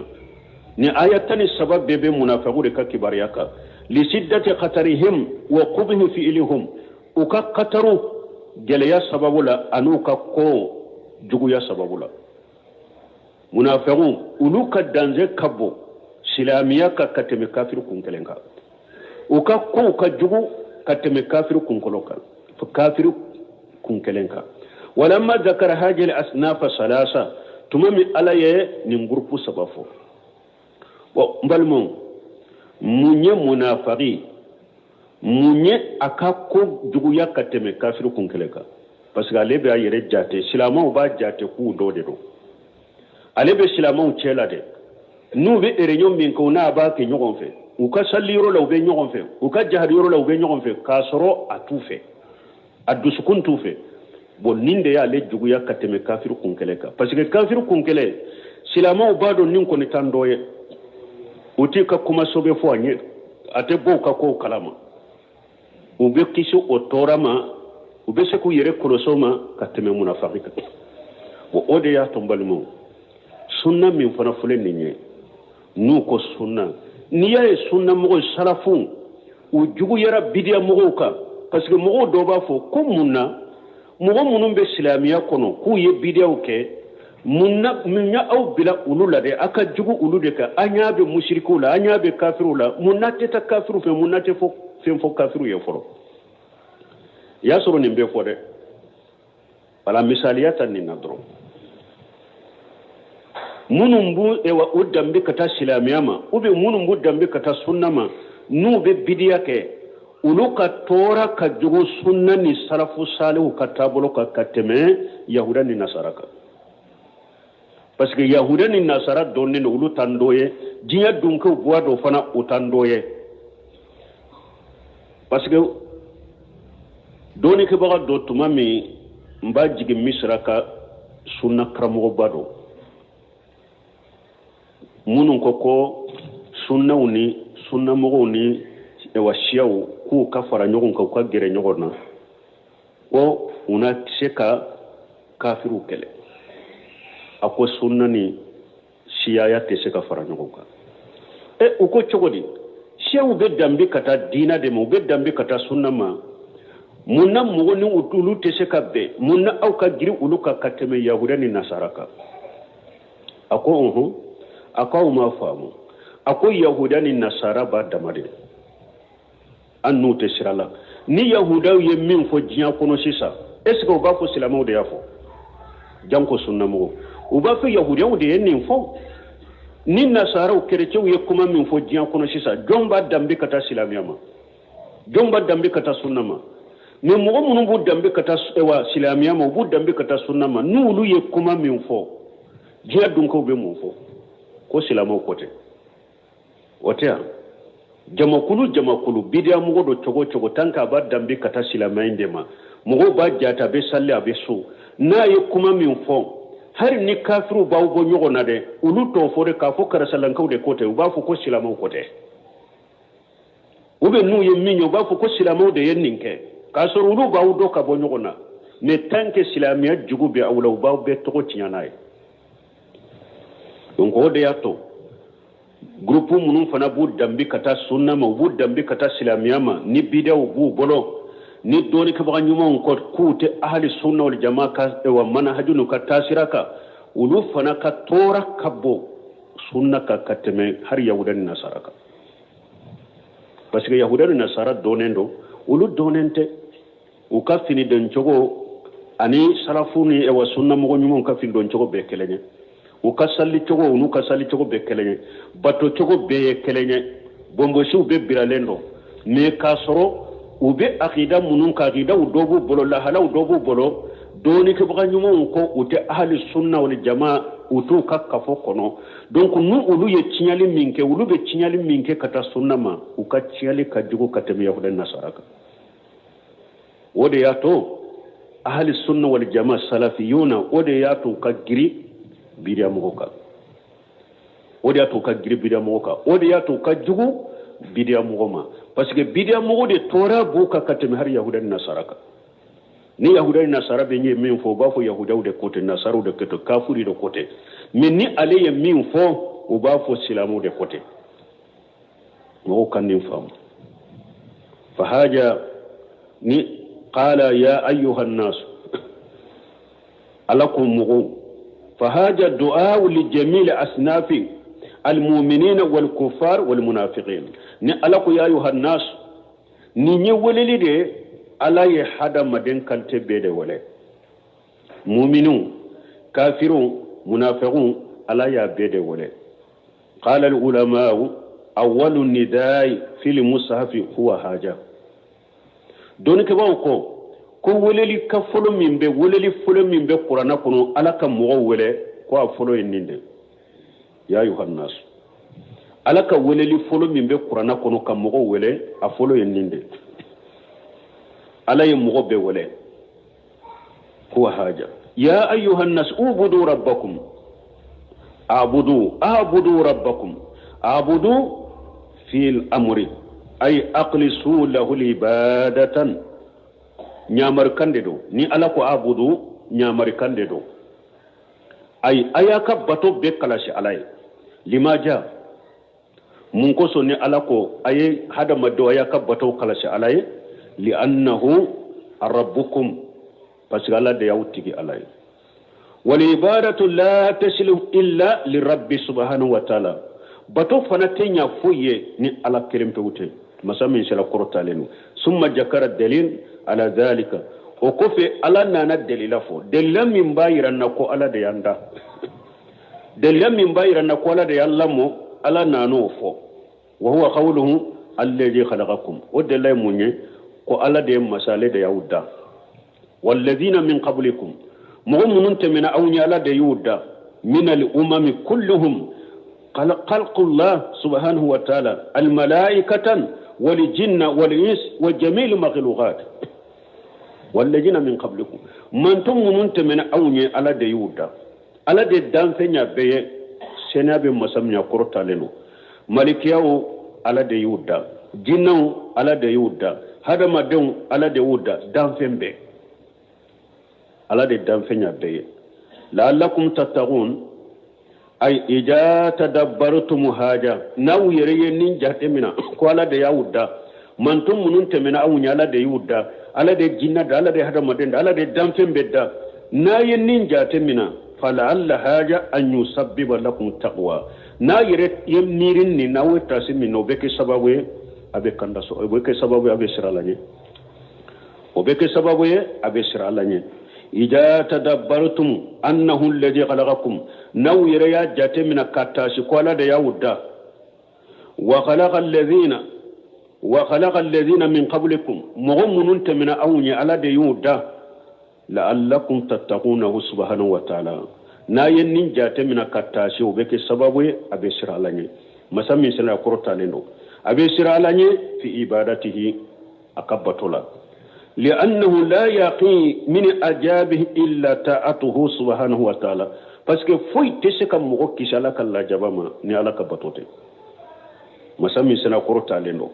Ni aya 13 bɛɛ bɛ munafiqu de ka kibaruya kan. Lisiddati khatarihim wa qubhi fi'lihum. U ka kataru gɛlɛya sababu la an'u ka ko juguya sababu la. Munafiqu olu ka danger ka bon silamɛya kan ka tɛmɛ kafiri kun kelen kan. U ka kow ka jugu ka tɛmɛ kafiri kunkolo kan, kafiri kun kelen kan. Walamma zakara hajil asnafa salasa, tuma min Ala ye nin groupe saba fɔ. Bon, n balimaw, mun ye munafiki, mun ye a ka ko juguya ka tɛmɛ kafiri kun kelen kan? Parce que ale bɛ a yɛrɛ jate, silamɛw b'a jate k'u dɔ de don. Ale bɛ silamɛw cɛ la dɛ. N'u bɛ réunion min kɛ, u n'a b'a kɛ ɲɔgɔn fɛ. U ka sali yɔrɔ la, u bɛ ɲɔgɔn fɛ. U ka jahadi yɔrɔ la, u bɛ ɲɔgɔn fɛ, k'a sɔrɔ a t'u fɛ, a dusukun t'u fɛ. Bon, nin de y'ale juguya ka tɛmɛ kafiri kun kɛlɛ kan, parce que kafiri kun kɛlɛ, silamɛw b'a dɔn nin kɔni t'an dɔ ye. U t'i ka kuma sɛbɛ fɔ a ɲɛ, a tɛ bɔ u ka kow kalama. U bɛ kisi o tɔɔrɔ ma, u bɛ se k'u yɛrɛ kɔlɔsi o ma ka tɛmɛ munafiki kan. Bon, o de y'a to n balimaw, sunna min fana filɛ nin ye, n'u ko sunna, n'i y'a ye sunna mɔgɔw, salafu, u juguyara bidiya mɔgɔw kan, parce que mɔgɔw dɔw b'a fɔ ko mun na Mɔgɔ minnu bɛ silamɛya kɔnɔ k'u ye bidiyaw kɛ, mun na mun ya aw bila olu la dɛ? Aw ka jugu olu de kan. An y'a bɛ musirikiw la, an y'a bɛ kafiriw la. Mun na tɛ taa kafiriw fɛ? Mun na tɛ fɔ fɛn fɔ kafiriw ye fɔlɔ? I y'a sɔrɔ nin bɛ fɔ dɛ. Wala misaliya ta nin na dɔrɔn, minnu b'u ewa u danbe ka taa silamɛya ma, ou bien minnu b'u danbe ka taa sunna ma, n'u bɛ bidiya kɛ, olu ka tɔɔrɔ ka jugu sunna ni salafu salihu ka taabolo kan ka tɛmɛ yahuda ni nasara kan, parce que yahuda ni nasara dɔnnen don, olu t'an dɔ ye. Diɲɛ dunkew b'a dɔn fana, u t'an dɔ ye, parce que dɔnnikɛbaga dɔ, tuma min n b'a jigin Misira, ka sunna karamɔgɔba dɔ, minnu ko ko sunnaw ni sunnamɔgɔw ni ewa siyaw k'u ka fara ɲɔgɔn kan, u ka gɛrɛ ɲɔgɔn na, ko u na se ka kafiriw kɛlɛ. A ko sunna ni siyaya tɛ se ka fara ɲɔgɔn kan. E, u ko cogo di? Siyaw bɛ danbe ka taa diina de ma, u bɛ danbe ka taa sunna ma. Mun na mɔgɔ ni olu tɛ se ka bɛn? Mun na aw ka girin olu kan ka tɛmɛ yahuda ni nasara kan? A ko ɔhɔn, a ko aw m'a faamu. A ko yahuda ni nasara b'a dama de, an n'u tɛ sira la. Ni yahudaw ye min fɔ diɲɛ kɔnɔ sisan, est ce que u b'a fɔ silamɛw de y'a fɔ? Janko sunnamɔgɔw, u b'a fɔ yahudiyaw de ye nin fɔ. Ni nasaraw, kerecɛnw ye kuma min fɔ diɲɛ kɔnɔ sisan, jɔn b'a danbe ka taa silamɛya ma? Jɔn b'a danbe ka taa sunna ma? Mais mɔgɔ minnu b'u danbe ka taa wa silamɛya ma, u b'u danbe ka taa sunna ma, n'olu ye kuma min fɔ, diɲɛ dunkew bɛ mun fɔ? Ko silamɛw ko tɛ. O tɛ yan. Jamakulu jamakulu, bidiya mɔgɔ don cogo cogo, tant qu'a b'a danbe ka taa silamɛya in de ma, mɔgɔw b'a jate, a bɛ sali, a bɛ so, n'a ye kuma min fɔ, hali ni kafiriw b'aw bɔ ɲɔgɔn na dɛ, olu t'o fɔ dɛ k'a fɔ karisalankaw de ko tɛ. U b'a fɔ ko silamɛw ko tɛ. U bɛ n'u ye min ye, u b'a fɔ ko silamɛw de ye nin kɛ, k'a sɔrɔ olu b'aw dɔn ka bɔ ɲɔgɔn na. Mais tant que silamɛya jugu bɛ aw la, u b'aw bɛɛ tɔgɔ tiɲɛ n'a ye. Donc o de y'a to groupe minnu fana b'u danbe ka taa sunna ma, u b'u danbe ka taa silamɛya ma, ni bidaw b'u bolo, ni dɔɔnikɛbaga ɲumanw kɔ k'u tɛ ahali sunna wal jama ka wa manahaju n'u ka taasira kan, olu fana ka tɔɔrɔ ka bon sunna kan ka tɛmɛ hali yahuda ni nasara kan, parce que yahuda ni nasara dɔnnen don, olu dɔnnen tɛ. U ka fini don cogo ani salafu ni wa sunna mɔgɔ ɲumanw ka fini don cogo bɛɛ kelen ye. U ka sali cogo, u n'u ka sali cogo bɛɛ kelen ye. Bato cogo bɛɛ ye kelen ye. Bonbosiw bɛɛ biralen don. Mais k'a sɔrɔ u bɛ akida minnu kan, akidaw dɔ b'u bolo, lahalaw dɔ b'u bolo, dɔɔnikɛbaga ɲumanw ko u tɛ ahali sunna wal jama, u t'u ka kafo kɔnɔ. Donc n'u olu ye tiɲɛli min kɛ, olu bɛ tiɲɛli min kɛ ka taa sunna ma, u ka tiɲɛli ka jugu ka tɛmɛ yahuda nasara kan. O de y'a to ahali sunna wal jama salafiyuna, o de y'a to u ka giri bidiya mɔgɔw kan. O de y'a to u ka giri bidiya mɔgɔw kan. O de y'a to u ka jugu bidiya mɔgɔ ma, parce que bidiya mɔgɔ de tɔɔrɔ b'u kan ka tɛmɛ hali yahuda ni nasara kan. Ni yahuda ni nasara bɛ ye min fɔ, u b'a fɔ yahudaw de ko ten, nasaraw de ko ten, kafiri de ko ten. Mais ni ale ye min fɔ, u b'a fɔ silamɛw de ko ten. Mɔgɔw ka nin faamu. Fahaja ni qala ya ayyuha nnas, Ala ko mɔgɔw, fahaja du'a li jamil asnafi almu'minina wal kuffar wal munafiqin. Ni Ala ko ya ayyuha nnas, nin ye weleli de. Ala ye hadamaden kalite bɛɛ de wele, muminu, kafirun, munafiqun, Ala y'a bɛɛ de wele. Qala al ulama'u awwalu nidai fil mushafi huwa haja. Dɔnnikɛbaaw ko ko weleli ka fɔlɔ min bɛ, weleli fɔlɔ min bɛ kuranna kɔnɔ, Ala ka mɔgɔw wele, ko a fɔlɔ ye nin de: ya ayuha nas. Ala ka weleli fɔlɔ min bɛ kuranna kɔnɔ ka mɔgɔw wele, a fɔlɔ ye nin de. Ala ye mɔgɔ bɛɛ wele, huwa haja ya ayuha nas ubudu rabbakum, abudu, abudu rabbakum, abudu fil amri ay aqlisu lahu ibadatan. Ɲamarikan de don. Ni Ala ko abudu, ɲamarikan de don. Ayi, a y'a ka bato bɛɛ kalasi Ala ye. Limaja mun kosɔn ni Ala ko a ye hadamadenw, a y'a ka bato kalasi Ala ye? Li'annahu rabbukum. Parce que Ala de y'aw tigi Ala ye. Walibadatu la taslihu illa lirabbi subhanahu wa taala. Bato fana tɛ ɲa foyi ye ni Ala kelen pewu tɛ, masa min sera kɔrɔtalen don. Summa jakara dalil ala dhalika. O kɔfɛ Ala nana delila fɔ, delila min b'a yira na ko Ala de y'an da, delila min b'a yira na ko Ala de y'an lamɔ, Ala nan'o fɔ. Wa huwa qawluhu alladhi khalaqakum. O delila ye mun ye? Ko Ala de ye masa, ale de y'aw da. Walladhina min qablikum, mɔgɔ minnu tɛmɛna aw ɲɛ, Ala de y'u da. Min al-umami kulluhum khalqullah subhanahu wa ta'ala, al-malaikatan wal jinna wal ins wa jami'il makhluqat. Walladhina min qablikum, mantɔn minnu tɛmɛna aw ɲɛ, Ala de y'u da. Ala de danfɛn ɲa bɛɛ ye, sɛnɛya bɛ masa min ɲɛ kɔrɔtalen don. Malikiyaw, Ala de y'u da. Jinɛw, Ala de y'u da. Hadamadenw, Ala de y'u da. Danfɛn bɛɛ, Ala de danfɛn ɲa bɛɛ ye. La'allakum tattaqun, ay ija tadabbartum haja, n'aw yɛrɛ ye nin jate mina ko Ala de y'aw da, mantɔn minnu tɛmɛna aw ɲɛ, Ala de y'u da, Ala de jinɛ da, Ala de hadamaden da, Ala de danfɛn bɛɛ da. N'a ye nin jate mina, fala'alla haja an yusabbiba lakum taqwa, n'a yɛrɛ ye miiri nin n'aw ye tasi min na, o bɛ kɛ sababu ye a bɛ kanda sɔrɔ, o bɛ kɛ sababu ye a bɛ siran Ala ɲɛ, o bɛ kɛ sababu ye a bɛ siran Ala ɲɛ. Ija tadabbartum annahu alladhi khalaqakum, n'aw yɛrɛ y'a jate mina ka taasi ko Ala de y'aw da. Wa khalaqa alladhina wa khalaqa alladhina min qablikum, mɔgɔ minnu tɛmɛna aw ɲɛ, Ala de y'u da. La'allakum tattaqunahu subhanahu wa ta'ala, n'a ye nin jate mina ka taasi, o bɛ kɛ sababu ye a bɛ siran Ala ɲɛ. Masa min sera kɔrɔtalen don, a bɛ siran Ala ɲɛ fi ibadatihi, a ka bato la. Li'annahu la yaqi min ajabihi illa ta'atuhu subhanahu wa ta'ala, parce que foyi tɛ se ka mɔgɔ kisi Ala ka lajaba ma ni Ala ka bato tɛ. Masa min sera kɔrɔtalen don.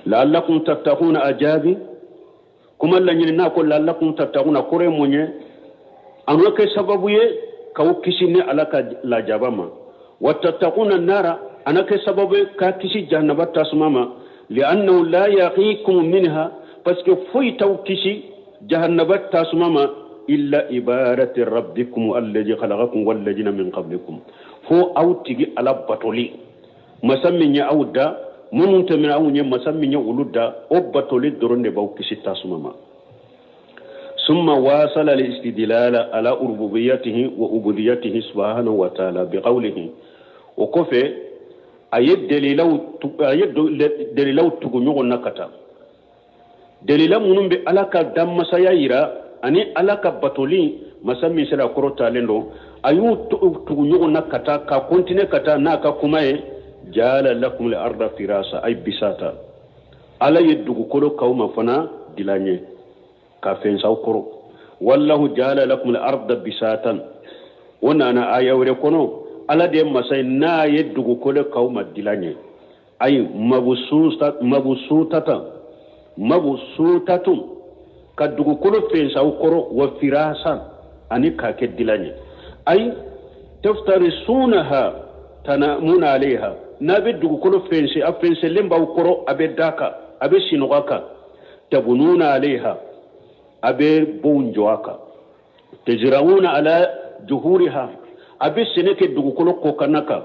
La'allakum tattaquna ajabi, kuma laɲini n'a ko la'allakum tattaquna kɔrɔ ye mun ye? A ma kɛ sababu ye k'aw kisi ni Ala ka lajaba ma. Wa tattaquna nara, a na kɛ sababu ye k'a kisi jahanaba tasuma ma. Li'annahu la yaqikum minha, parce que foyi t'aw kisi jahannaba tasuma ma illa ibadati rabbikum alladhi khalaqakum walladhina min qablikum, fo aw tigi Ala batoli, masa min ye aw da, minnu tɛmɛna aw ɲɛ, masa min ye olu da, o batoli dɔrɔn de b'aw kisi tasuma ma. Summa wasala al-istidlala ala rububiyyatihi wa ubudiyyatihi subhanahu wa ta'ala biqawlihi. O kɔfɛ a ye dalilaw tugu ɲɔgɔn na ka taa delila minnu bɛ Ala ka danmasaya yira ani Ala ka batoli, masa min sera kɔrɔtalen don, a y'u tugu ɲɔgɔn na ka taa ka continuer ka taa n'a ka kuma ye. Jala lakum al-arda firasa ay bisata, Ala ye dugukolo k'aw ma fana dilan ye ka fɛn saw kɔrɔ. Wallahu jala lakum al-arda bisatan, o nana aya wɛrɛ kɔnɔ. Ala de ye masa ye n'a ye dugukolo k'aw ma dilan ye, ay mabusutatan mabsutatun, ka dugukolo fɛn saw kɔrɔ, wa firasan, ani k'a kɛ dilan ye. Ay taftarisunaha tanamuna alayha, n'a bɛ dugukolo fɛnse, a fɛnsɛlen b'aw kɔrɔ, a bɛ da kan, a bɛ sinɔgɔ a kan. Tabununa alayha, a bɛ bon jɔ a kan. Tazrauna ala juhuriha, a bɛ sɛnɛ kɛ dugukolo kɔkanna kan.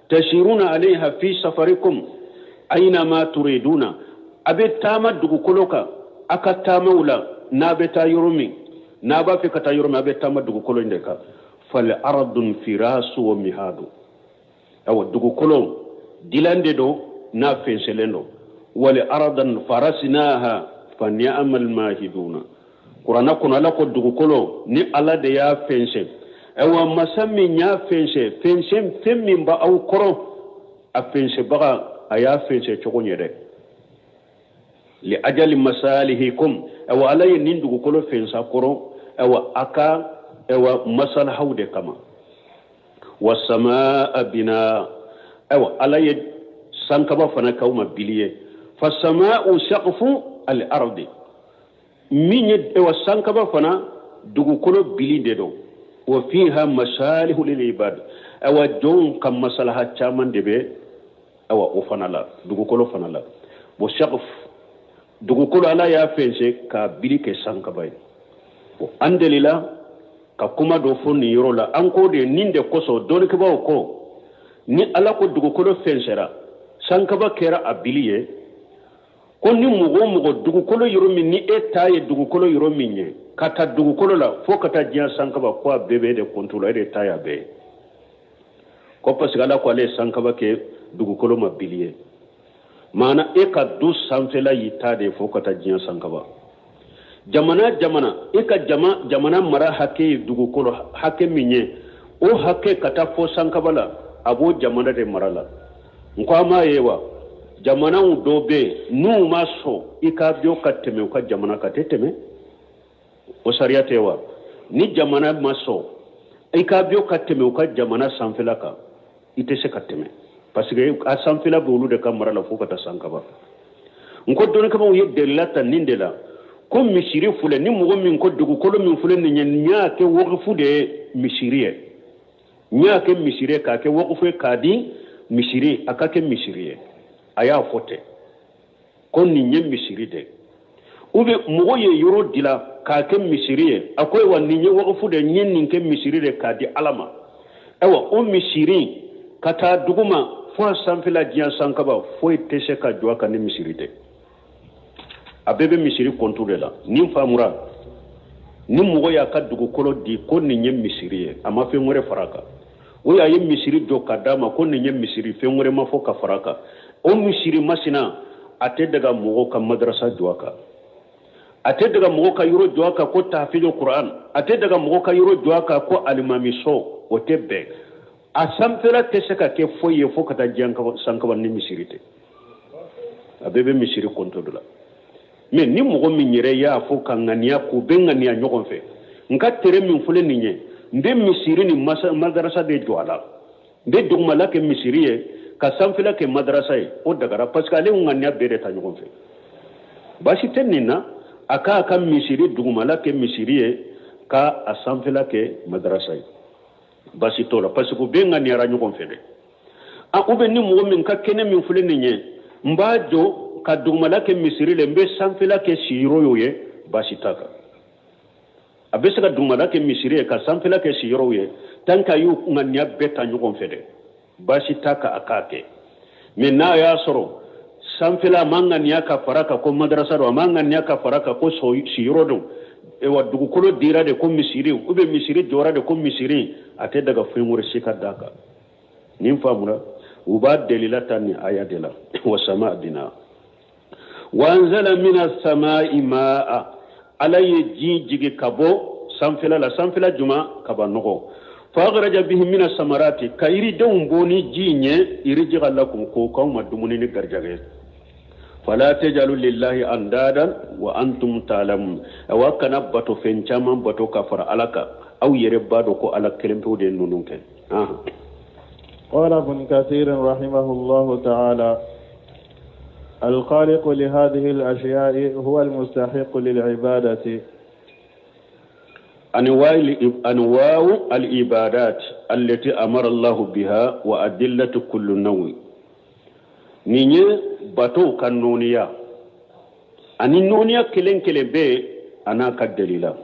Tasiruna alayha fi safarikum aynama turiduna, a bɛ taama dugukolo kan a ka taamaw la, n'a bɛ taa yɔrɔ min, n'a b'a fɛ ka taa yɔrɔ min, a bɛ taama dugukolo in de kan. Fal ardun firasu wa mihadu, awa dugukolo dilan de don n'a fɛnsɛlen don. Wal ardan farasnaha fa ni'mal mahiduna, Kuranna kɔnɔ Ala ko dugukolo ni Ala de y'a fɛnsɛn. Ayiwa, masa min y'a fɛnsɛn, fɛnsɛn fɛn min b'aw kɔrɔ, a fɛnsɛbaga a y'a fɛnsɛn cogo ɲɛ dɛ. Li ajali masalihikum, ayiwa Ala ye nin dugukolo fɛnsa kɔrɔ, ayiwa a ka ayiwa masalahaw de kama. Wasamaa bina, ayiwa Ala ye sankaba fana k'aw ma bili ye. Fasama'u saqfu al ardi, min ye ayiwa sankaba fana dugukolo bili de don. Wa fiha masalihu lil ibad, ayiwa jɔnw ka masalaha caman de bɛ ayiwa o fana la, dugukolo fana la. Bo saqf, dugukolo Ala y'a fɛnsɛ k'a bili kɛ sankaba ye. An delila ka kuma dɔ fɔ nin yɔrɔ la, an ko de nin de kosɔn dɔnnikɛbaaw ko ni Ala ko dugukolo fɛnsɛra, sankaba kɛra a bili ye, ko ni mɔgɔ o mɔgɔ dugukolo yɔrɔ min ni e ta ye dugukolo yɔrɔ min ye, ka taa dugukolo la fo ka taa diɲɛ sankaba, ko a bɛɛ bɛ e de kɔntu la, e de ta y'a bɛɛ ye. Ko parce que Ala ko ale ye sankaba kɛ dugukolo ma bili ye, maana e ka du sanfɛla y'i ta de ye fo ka taa diɲɛ sankaba. Jamana jamana e ka jamana mara hakɛ ye dugukolo hakɛ min ye, o hakɛ ka taa fo sankaba la, a b'o jamana de mara la. N ko a m'a ye wa, jamanaw dɔw bɛ yen n'u ma sɔn i ka avion ka tɛmɛ u ka jamana kan, tɛ tɛmɛ. O sariya tɛ wa? Ni jamana ma sɔn i ka avion ka tɛmɛ u ka jamana sanfɛla kan, i tɛ se ka tɛmɛ, parce que a sanfɛla bɛ olu de ka mara la fo ka taa sankaba. N ko dɔnnikɛbaaw ye delila ta nin de la, ko misiri filɛ, ni mɔgɔ min ko dugukolo min filɛ nin ye, n y'a kɛ wakufu de ye misiri ye, n y'a kɛ misiri ye k'a kɛ wakufu ye k'a di misiri, a ka kɛ misiri ye, a y'a fɔ ten ko nin ye misiri de. Ou bien mɔgɔ ye yɔrɔ dila k'a kɛ misiri ye, a ko wa nin ye wakufu de, n ye nin kɛ misiri de k'a di Ala ma. Ayiwa, o misiri ka taa duguma fo a sanfɛla diɲɛ sankaba, foyi tɛ se ka jɔ a kan ni misiri tɛ. A bɛɛ bɛ misiri kɔntu de la. Nin faamura, ni mɔgɔ y'a ka dugukolo di ko nin ye misiri ye, a ma fɛn wɛrɛ fara a kan, o y'a ye misiri jɔ ka d'a ma ko nin ye misiri, fɛn wɛrɛ ma fɔ ka fara a kan, o misiri masina a tɛ daga mɔgɔ ka madarasa jɔ a kan, a tɛ daga mɔgɔ ka yɔrɔ jɔ a kan ko tahfizu Quran, a tɛ daga mɔgɔ ka yɔrɔ jɔ a kan ko alimamiso, o tɛ bɛn. A sanfɛla tɛ se ka kɛ foyi ye fo ka taa diɲɛ sankaba ni misiri tɛ. A bɛɛ bɛ misiri kɔnto de la. Mais ni mɔgɔ min yɛrɛ y'a fɔ ka ŋaniya k'u bɛ ŋaniya ɲɔgɔn fɛ, n ka tere min filɛ nin ye, n bɛ misiri ni madarasa de jɔ a la, n bɛ dugumala kɛ misiri ye ka sanfɛla kɛ madarasa ye, o dagara, parce que ale ŋaniya bɛɛ de ta ɲɔgɔn fɛ. Baasi tɛ nin na, a k'a ka misiri dugumala kɛ misiri ye ka a sanfɛla kɛ madarasa ye, baasi t'o la, parce que u bɛɛ ŋaniyara ɲɔgɔn fɛ dɛ. A ou bien ni mɔgɔ min ka kɛnɛ min filɛ nin ye, n b'a jɔ ka dugumala kɛ misiri le, n bɛ sanfɛla kɛ siyɔrɔ ye, baasi t'a kan. A bɛ se ka dugumala kɛ misiri ye ka sanfɛla kɛ siyɔrɔw ye, tant qu'a y'u ŋaniya bɛɛ ta ɲɔgɔn fɛ dɛ, baasi t'a kan a k'a kɛ. Mais n'a y'a sɔrɔ sanfɛla a ma ŋaniya ka fara kan ko madarasa don, a ma ŋaniya ka fara kan ko siyɔrɔ don, wa dugukolo dira de ko misiri, ou bien misiri jɔra de ko misiri, a tɛ daga fɛn wɛrɛ si ka d'a kan. Nin faamura, u b'a delila ta nin aya de la, wa sama bina wa anzala mina samai maa, Ala ye ji jigi ka bɔ sanfɛla la, sanfɛla juma kaba nɔgɔ, fa akhraja bihi mina samarati, ka yiridenw bɔ ni ji in ye, rizqan lakum, ko k'aw ma dumuni ni garijɛgɛ. Fala tajalu lillahi andadan wa antum ta'lamun, awa kana bato fɛn caman bato ka fara Ala kan, aw yɛrɛ b'a dɔn ko Ala kelen pewu de ye ninnu kɛ. قال ابن كثير رحمه الله تعالى: الخالق لهذه الأشياء هو المستحق للعبادة. أنواع العبادات التي أمر الله بها وأدلة كل نوع. Nin ye bato ka nɔniya ani nɔniya kelen kelen bɛ a n'a ka dalila.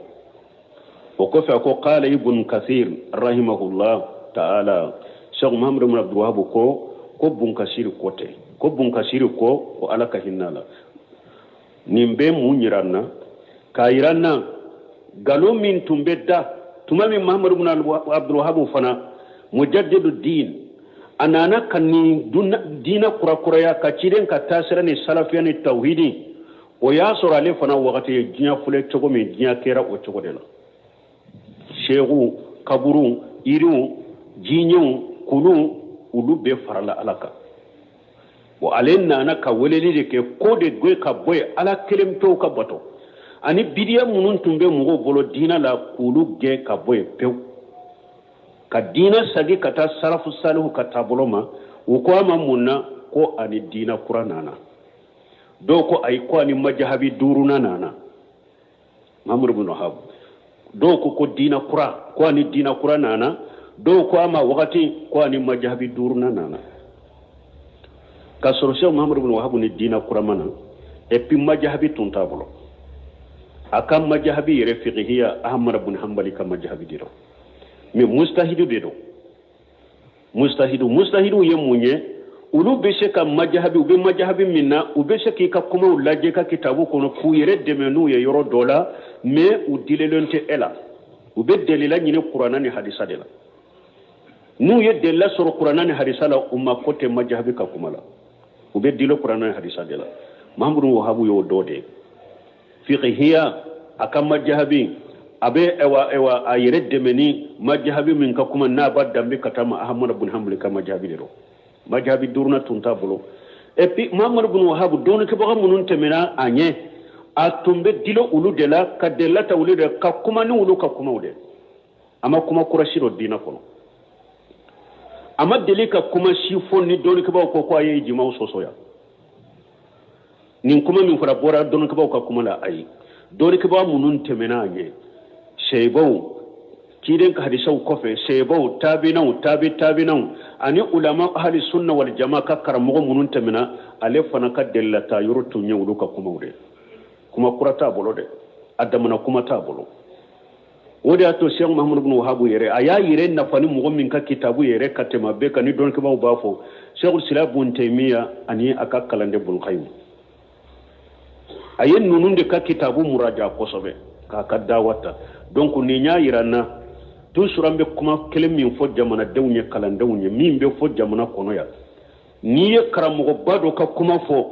O kɔfɛ a ko qala Ibn Kathir rahimahullah ta'ala, Cheikh Muhammad ibn Abdul Wahhab ko Bunkasiri ko tɛ, ko Bunkasiri ko Ala ka hinɛ la. Nin bɛ mun yira n na? K'a yira n na nkalon min tun bɛ da tuma min Muhammad ibn Abdul Wahhab fana mujaddidu din, a nana ka nin diinɛ kurakuraya ka ciden ka taasira ni salafiya ni tawhidi, o y'a sɔrɔ ale fana wagati ye diɲɛ filɛ cogo min, diɲɛ kɛra o cogo de la. Seeku, kaburu, yiriw, jiɲɛw, kuluw, olu bɛɛ farala Ala kan. Bon, ale nana ka weleli de kɛ ko de gɛn ka bɔ yen, Ala kelen pewu ka bato, ani bidiya minnu tun bɛ mɔgɔw bolo diinɛ la, k'olu gɛn ka bɔ yen pewu, ka diinɛ sagi ka taa salafu salihu ka taabolo ma. U ko a ma mun na ko ani diinɛ kura nana? Dɔw ko ayi, ko ani majahabi duurunan nana Muhammadu bin Wahab. Dɔw ko diinɛ kura, ko ani diinɛ kura nana. Dɔw ko a ma wagati ko ani majahabi duurunan nana, ka sɔrɔ Cheikh Muhammadu bin Wahab ni diinɛ kura ma na, et puis majahabi tun t'a bolo. A ka majahabi yɛrɛ fikihiya, Ahamada bun Hanbali ka majahabi de don, mais mustahidu de don. Mustahidu, mustahidu ye mun ye? Olu bɛ se ka majahabi, u bɛ majahabi min na, u bɛ se k'i ka kumaw lajɛ ka kitabu kɔnɔ k'u yɛrɛ dɛmɛ n'u ye yɔrɔ dɔ la, mais u dilelen tɛ e la. U bɛ delila ɲini Kuranna ni hadisa de la. N'u ye delila sɔrɔ Kuranna ni hadisa la, u ma ko tɛ majahabi ka kuma la, u bɛ dilo Kuranna ni hadisa de la. Mahamadu Wahabu y'o dɔ de ye. Fiqhiya, a ka majahabi, a bɛ ewa ewa a yɛrɛ dɛmɛ ni majahabi min ka kuma n'a b'a danbe ka taa ma Ahamadu bun Hanbali ka majahabi de don. Majahabi duurunan tun t'a bolo. Et puis Mahamadu bun Wahabu, dɔnnikɛbaga minnu tɛmɛna a ɲɛ, a tun bɛ dilo olu de la, ka delila ta olu de, ka kuma ni olu ka kumaw de. A ma kuma kura si dɔ diinɛ kɔnɔ, a ma deli ka kuma si fɔ ni dɔnnikɛbaaw ko ko a ye jimaw sɔsɔ yan. Nin kuma min fɔra bɔra dɔnnikɛbaaw ka kuma la, ayi. Dɔnnikɛbaa minnu tɛmɛna a ɲɛ, seyibaw, ciden ka hadisaw kɔfɛ, seyibaw, taabinaw, taabi taabinaw ani ulama ahli sunna wal jama ka karamɔgɔ minnu tɛmɛna, ale fana ka delila ta yɔrɔ tun ye olu ka kumaw de. Kuma kura t'a bolo dɛ, a damana kuma t'a bolo. O de y'a to Sɛk Mahamadu bin Wahabu yɛrɛ, a y'a yɛrɛ nafa ni mɔgɔ min ka kitabu yɛrɛ ka tɛmɛ bɛɛ kan, ni dɔnnikɛbaaw b'a fɔ, Sɛkul Islam bun Taymiya ani a ka kalanden Bulkayimu, a ye ninnu de ka kitabu muraja kosɛbɛ k'a ka dawa ta. Donc nin y'a yira n na, toujours an bɛ kuma kelen min fɔ jamanadenw ye, kalandenw ye, min bɛ fɔ jamana kɔnɔ yan, n'i ye karamɔgɔba dɔ ka kuma fɔ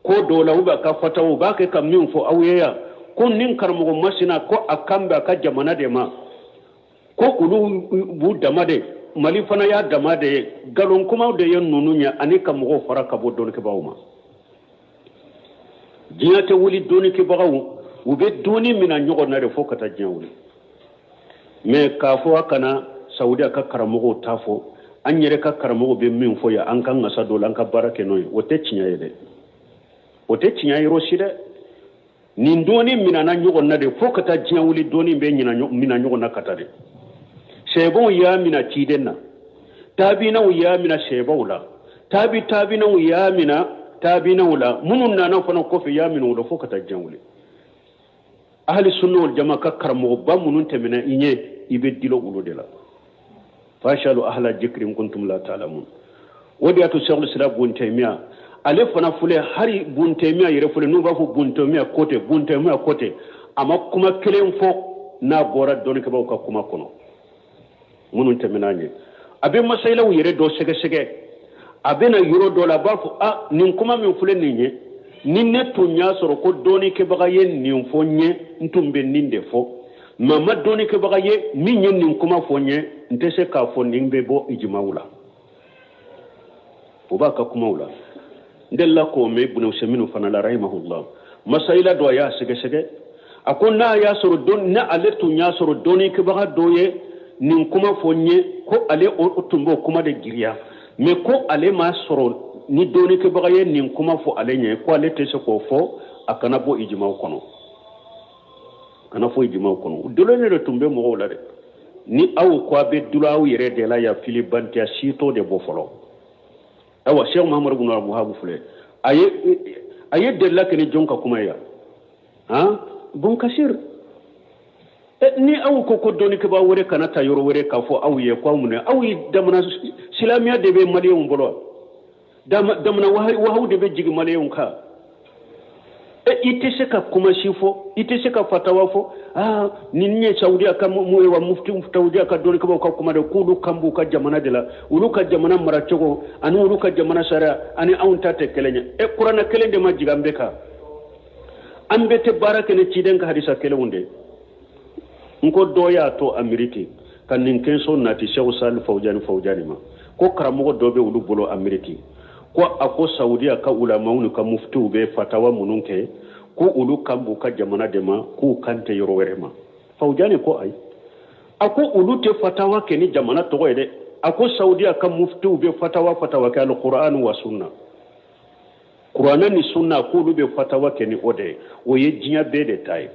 ko dɔw la, u b'a ka fatawa, u b'a kɛ ka min fɔ aw ye yan, ko nin karamɔgɔ masina, ko a kan bɛ a ka jamana de ma, ko olu b'u dama de, Mali fana y'a dama de ye, nkalon kumaw de ye ninnu ye, ani ka mɔgɔw fara ka bɔ dɔnnikɛbagaw ma. Diɲɛ tɛ wuli, dɔnnikɛbagaw u bɛ dɔnni mina ɲɔgɔn na de fo ka taa diɲɛ wuli. Mais k'a fɔ a kana Saudiya ka karamɔgɔw ta fɔ, an yɛrɛ ka karamɔgɔw bɛ min fɔ yan, an ka ŋasa dɔ la, an ka baara kɛ n'o ye, o tɛ tiɲɛ ye dɛ, o tɛ tiɲɛ yɔrɔ si dɛ. Nin dɔnni minana ɲɔgɔn na de fo ka taa diɲɛ wuli, dɔnni bɛ mina ɲɔgɔn na ka taa de. Sɛbɛnw y'a mina ciden na, taabinaw y'a mina sɛbɛnw la, taabi taabinaw y'a mina taabinaw la, minnu nana fana kɔfɛ y'a mina o la fo ka taa diɲɛ wuli. Ahli sunna wal jama ka karamɔgɔba minnu tɛmɛna i ɲɛ, i bɛ dilo olu de la. Fasalu ahla jikri in kuntum la ta'lamun. O de y'a to Sɛkul Islam bun Taymiya, ale fana filɛ, hari bun Taymiya yɛrɛ filɛ, n'u b'a fɔ bun Taymiya ko tɛ, bun Taymiya ko tɛ, a ma kuma kelen fɔ n'a bɔra dɔnnikɛbaaw ka kuma kɔnɔ minnu tɛmɛna a ɲɛ. A bɛ masayilaw yɛrɛ dɔ sɛgɛsɛgɛ, a bɛ na yɔrɔ dɔ la, a b'a fɔ a nin kuma min filɛ nin ye, ni ne tun y'a sɔrɔ ko dɔnnikɛbaga ye nin fɔ n ye, n tun bɛ nin de fɔ, mais n ma dɔnnikɛbaga ye min ye nin kuma fɔ n ye, n tɛ se k'a fɔ nin bɛ bɔ ijimaw la. O b'a ka kumaw la. N delila k'o mɛn Ibn Usaymin fana la rahimahullah, masayila dɔ a y'a sɛgɛsɛgɛ, a ko n'a y'a sɔrɔ dɔn ni ale tun y'a sɔrɔ dɔnnikɛbaga dɔ ye nin kuma fɔ n ye, ko ale o tun b'o kuma de giriya, mais ko ale m'a sɔrɔ ni dɔnnikɛbaga ye nin kuma fɔ ale ɲɛ, ko ale tɛ se k'o fɔ a kana bɔ ijimaw kɔnɔ, kana fɔ ijimaw kɔnɔ. Dɔlɔlen de tun bɛ mɔgɔw la dɛ. Ni aw ko a bɛ dulɔ aw yɛrɛ de la yan, filibantiya si t'o de bɔ fɔlɔ. Ayiwa, Sɛk Mahamadu bin Abdul Wahab filɛ, a ye delila kɛ ni jɔn ka kuma ye yan? Han, Bun Kasir. Ni aw ko ko dɔnnikɛbaa wɛrɛ kana ta yɔrɔ wɛrɛ k'a fɔ aw ye ko aw minɛ, aw ye damana silamɛya de bɛ maliyɛnw bolo, damana wahaw de bɛ jigin maliyɛnw kan. I tɛ se ka kuma si fɔ, i tɛ se ka fatawa fɔ. Aa, nin ye Saudiya ka mu ye wa, mufti Saudiya ka dɔnnikɛbaaw ka kuma de, k'olu kan b'u ka jamana de la, olu ka jamana maracogo ani olu ka jamana sariya ani anw ta tɛ kelen ye. Kuranɛ kelen de ma jigin an bɛɛ kan, an bɛɛ tɛ baara kɛ ni ciden ka hadisa kelenw de. N ko dɔ y'a to Ameriki ka nin question nati Sɛku Sali Fawujani Fawujani ma, ko karamɔgɔ dɔ bɛ olu bolo Ameriki, ko a ko Saudiya ka ulamaw n'u ka muftiw bɛ fatawa minnu kɛ, ko olu kan b'u ka jamana de ma, k'u kan tɛ yɔrɔ wɛrɛ ma. Fawujani ko ayi, a ko olu tɛ fatawa kɛ ni jamana tɔgɔ ye dɛ. A ko Saudiya ka muftiw bɛ fatawa kɛ alikuran wa sunna, kuranɛ ni sunna, k'olu bɛ fatawa kɛ ni o de ye, o ye diɲɛ bɛɛ de ta ye.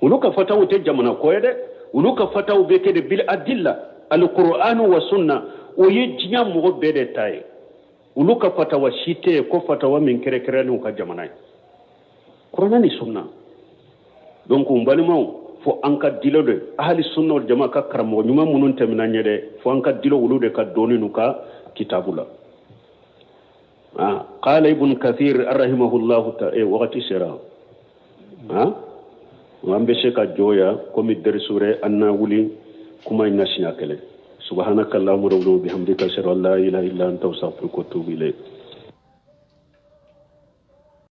Olu ka fataw tɛ jamana ko ye dɛ, olu ka fataw bɛ kɛ de bil adilla, alikuran wa sunna, o ye diɲɛ mɔgɔ bɛɛ de ta ye. Olu ka fatawa si tɛ yen ko fatawa min kɛrɛnkɛrɛnnen u ka jamana ye, kuranɛ ni sunna. Donc n balimaw, fo an ka dilo de ahali sunna wal jama ka karamɔgɔ ɲuman minnu tɛmɛna ɲɛ dɛ, fo an ka dilo olu de ka dɔnni n'u ka kitabu la. Ah, qala Ibn Kathir rahimahullahu ta, wagati sera. Ah, an bɛ se ka jɔ yan komi derisu wɛrɛ an na wuli kuma in na siɲɛ kelen. Subhanaka allahumma rabbana wa bihamdika, ashhadu an la ilaha illa anta, astaghfiruka wa atubu ilayk.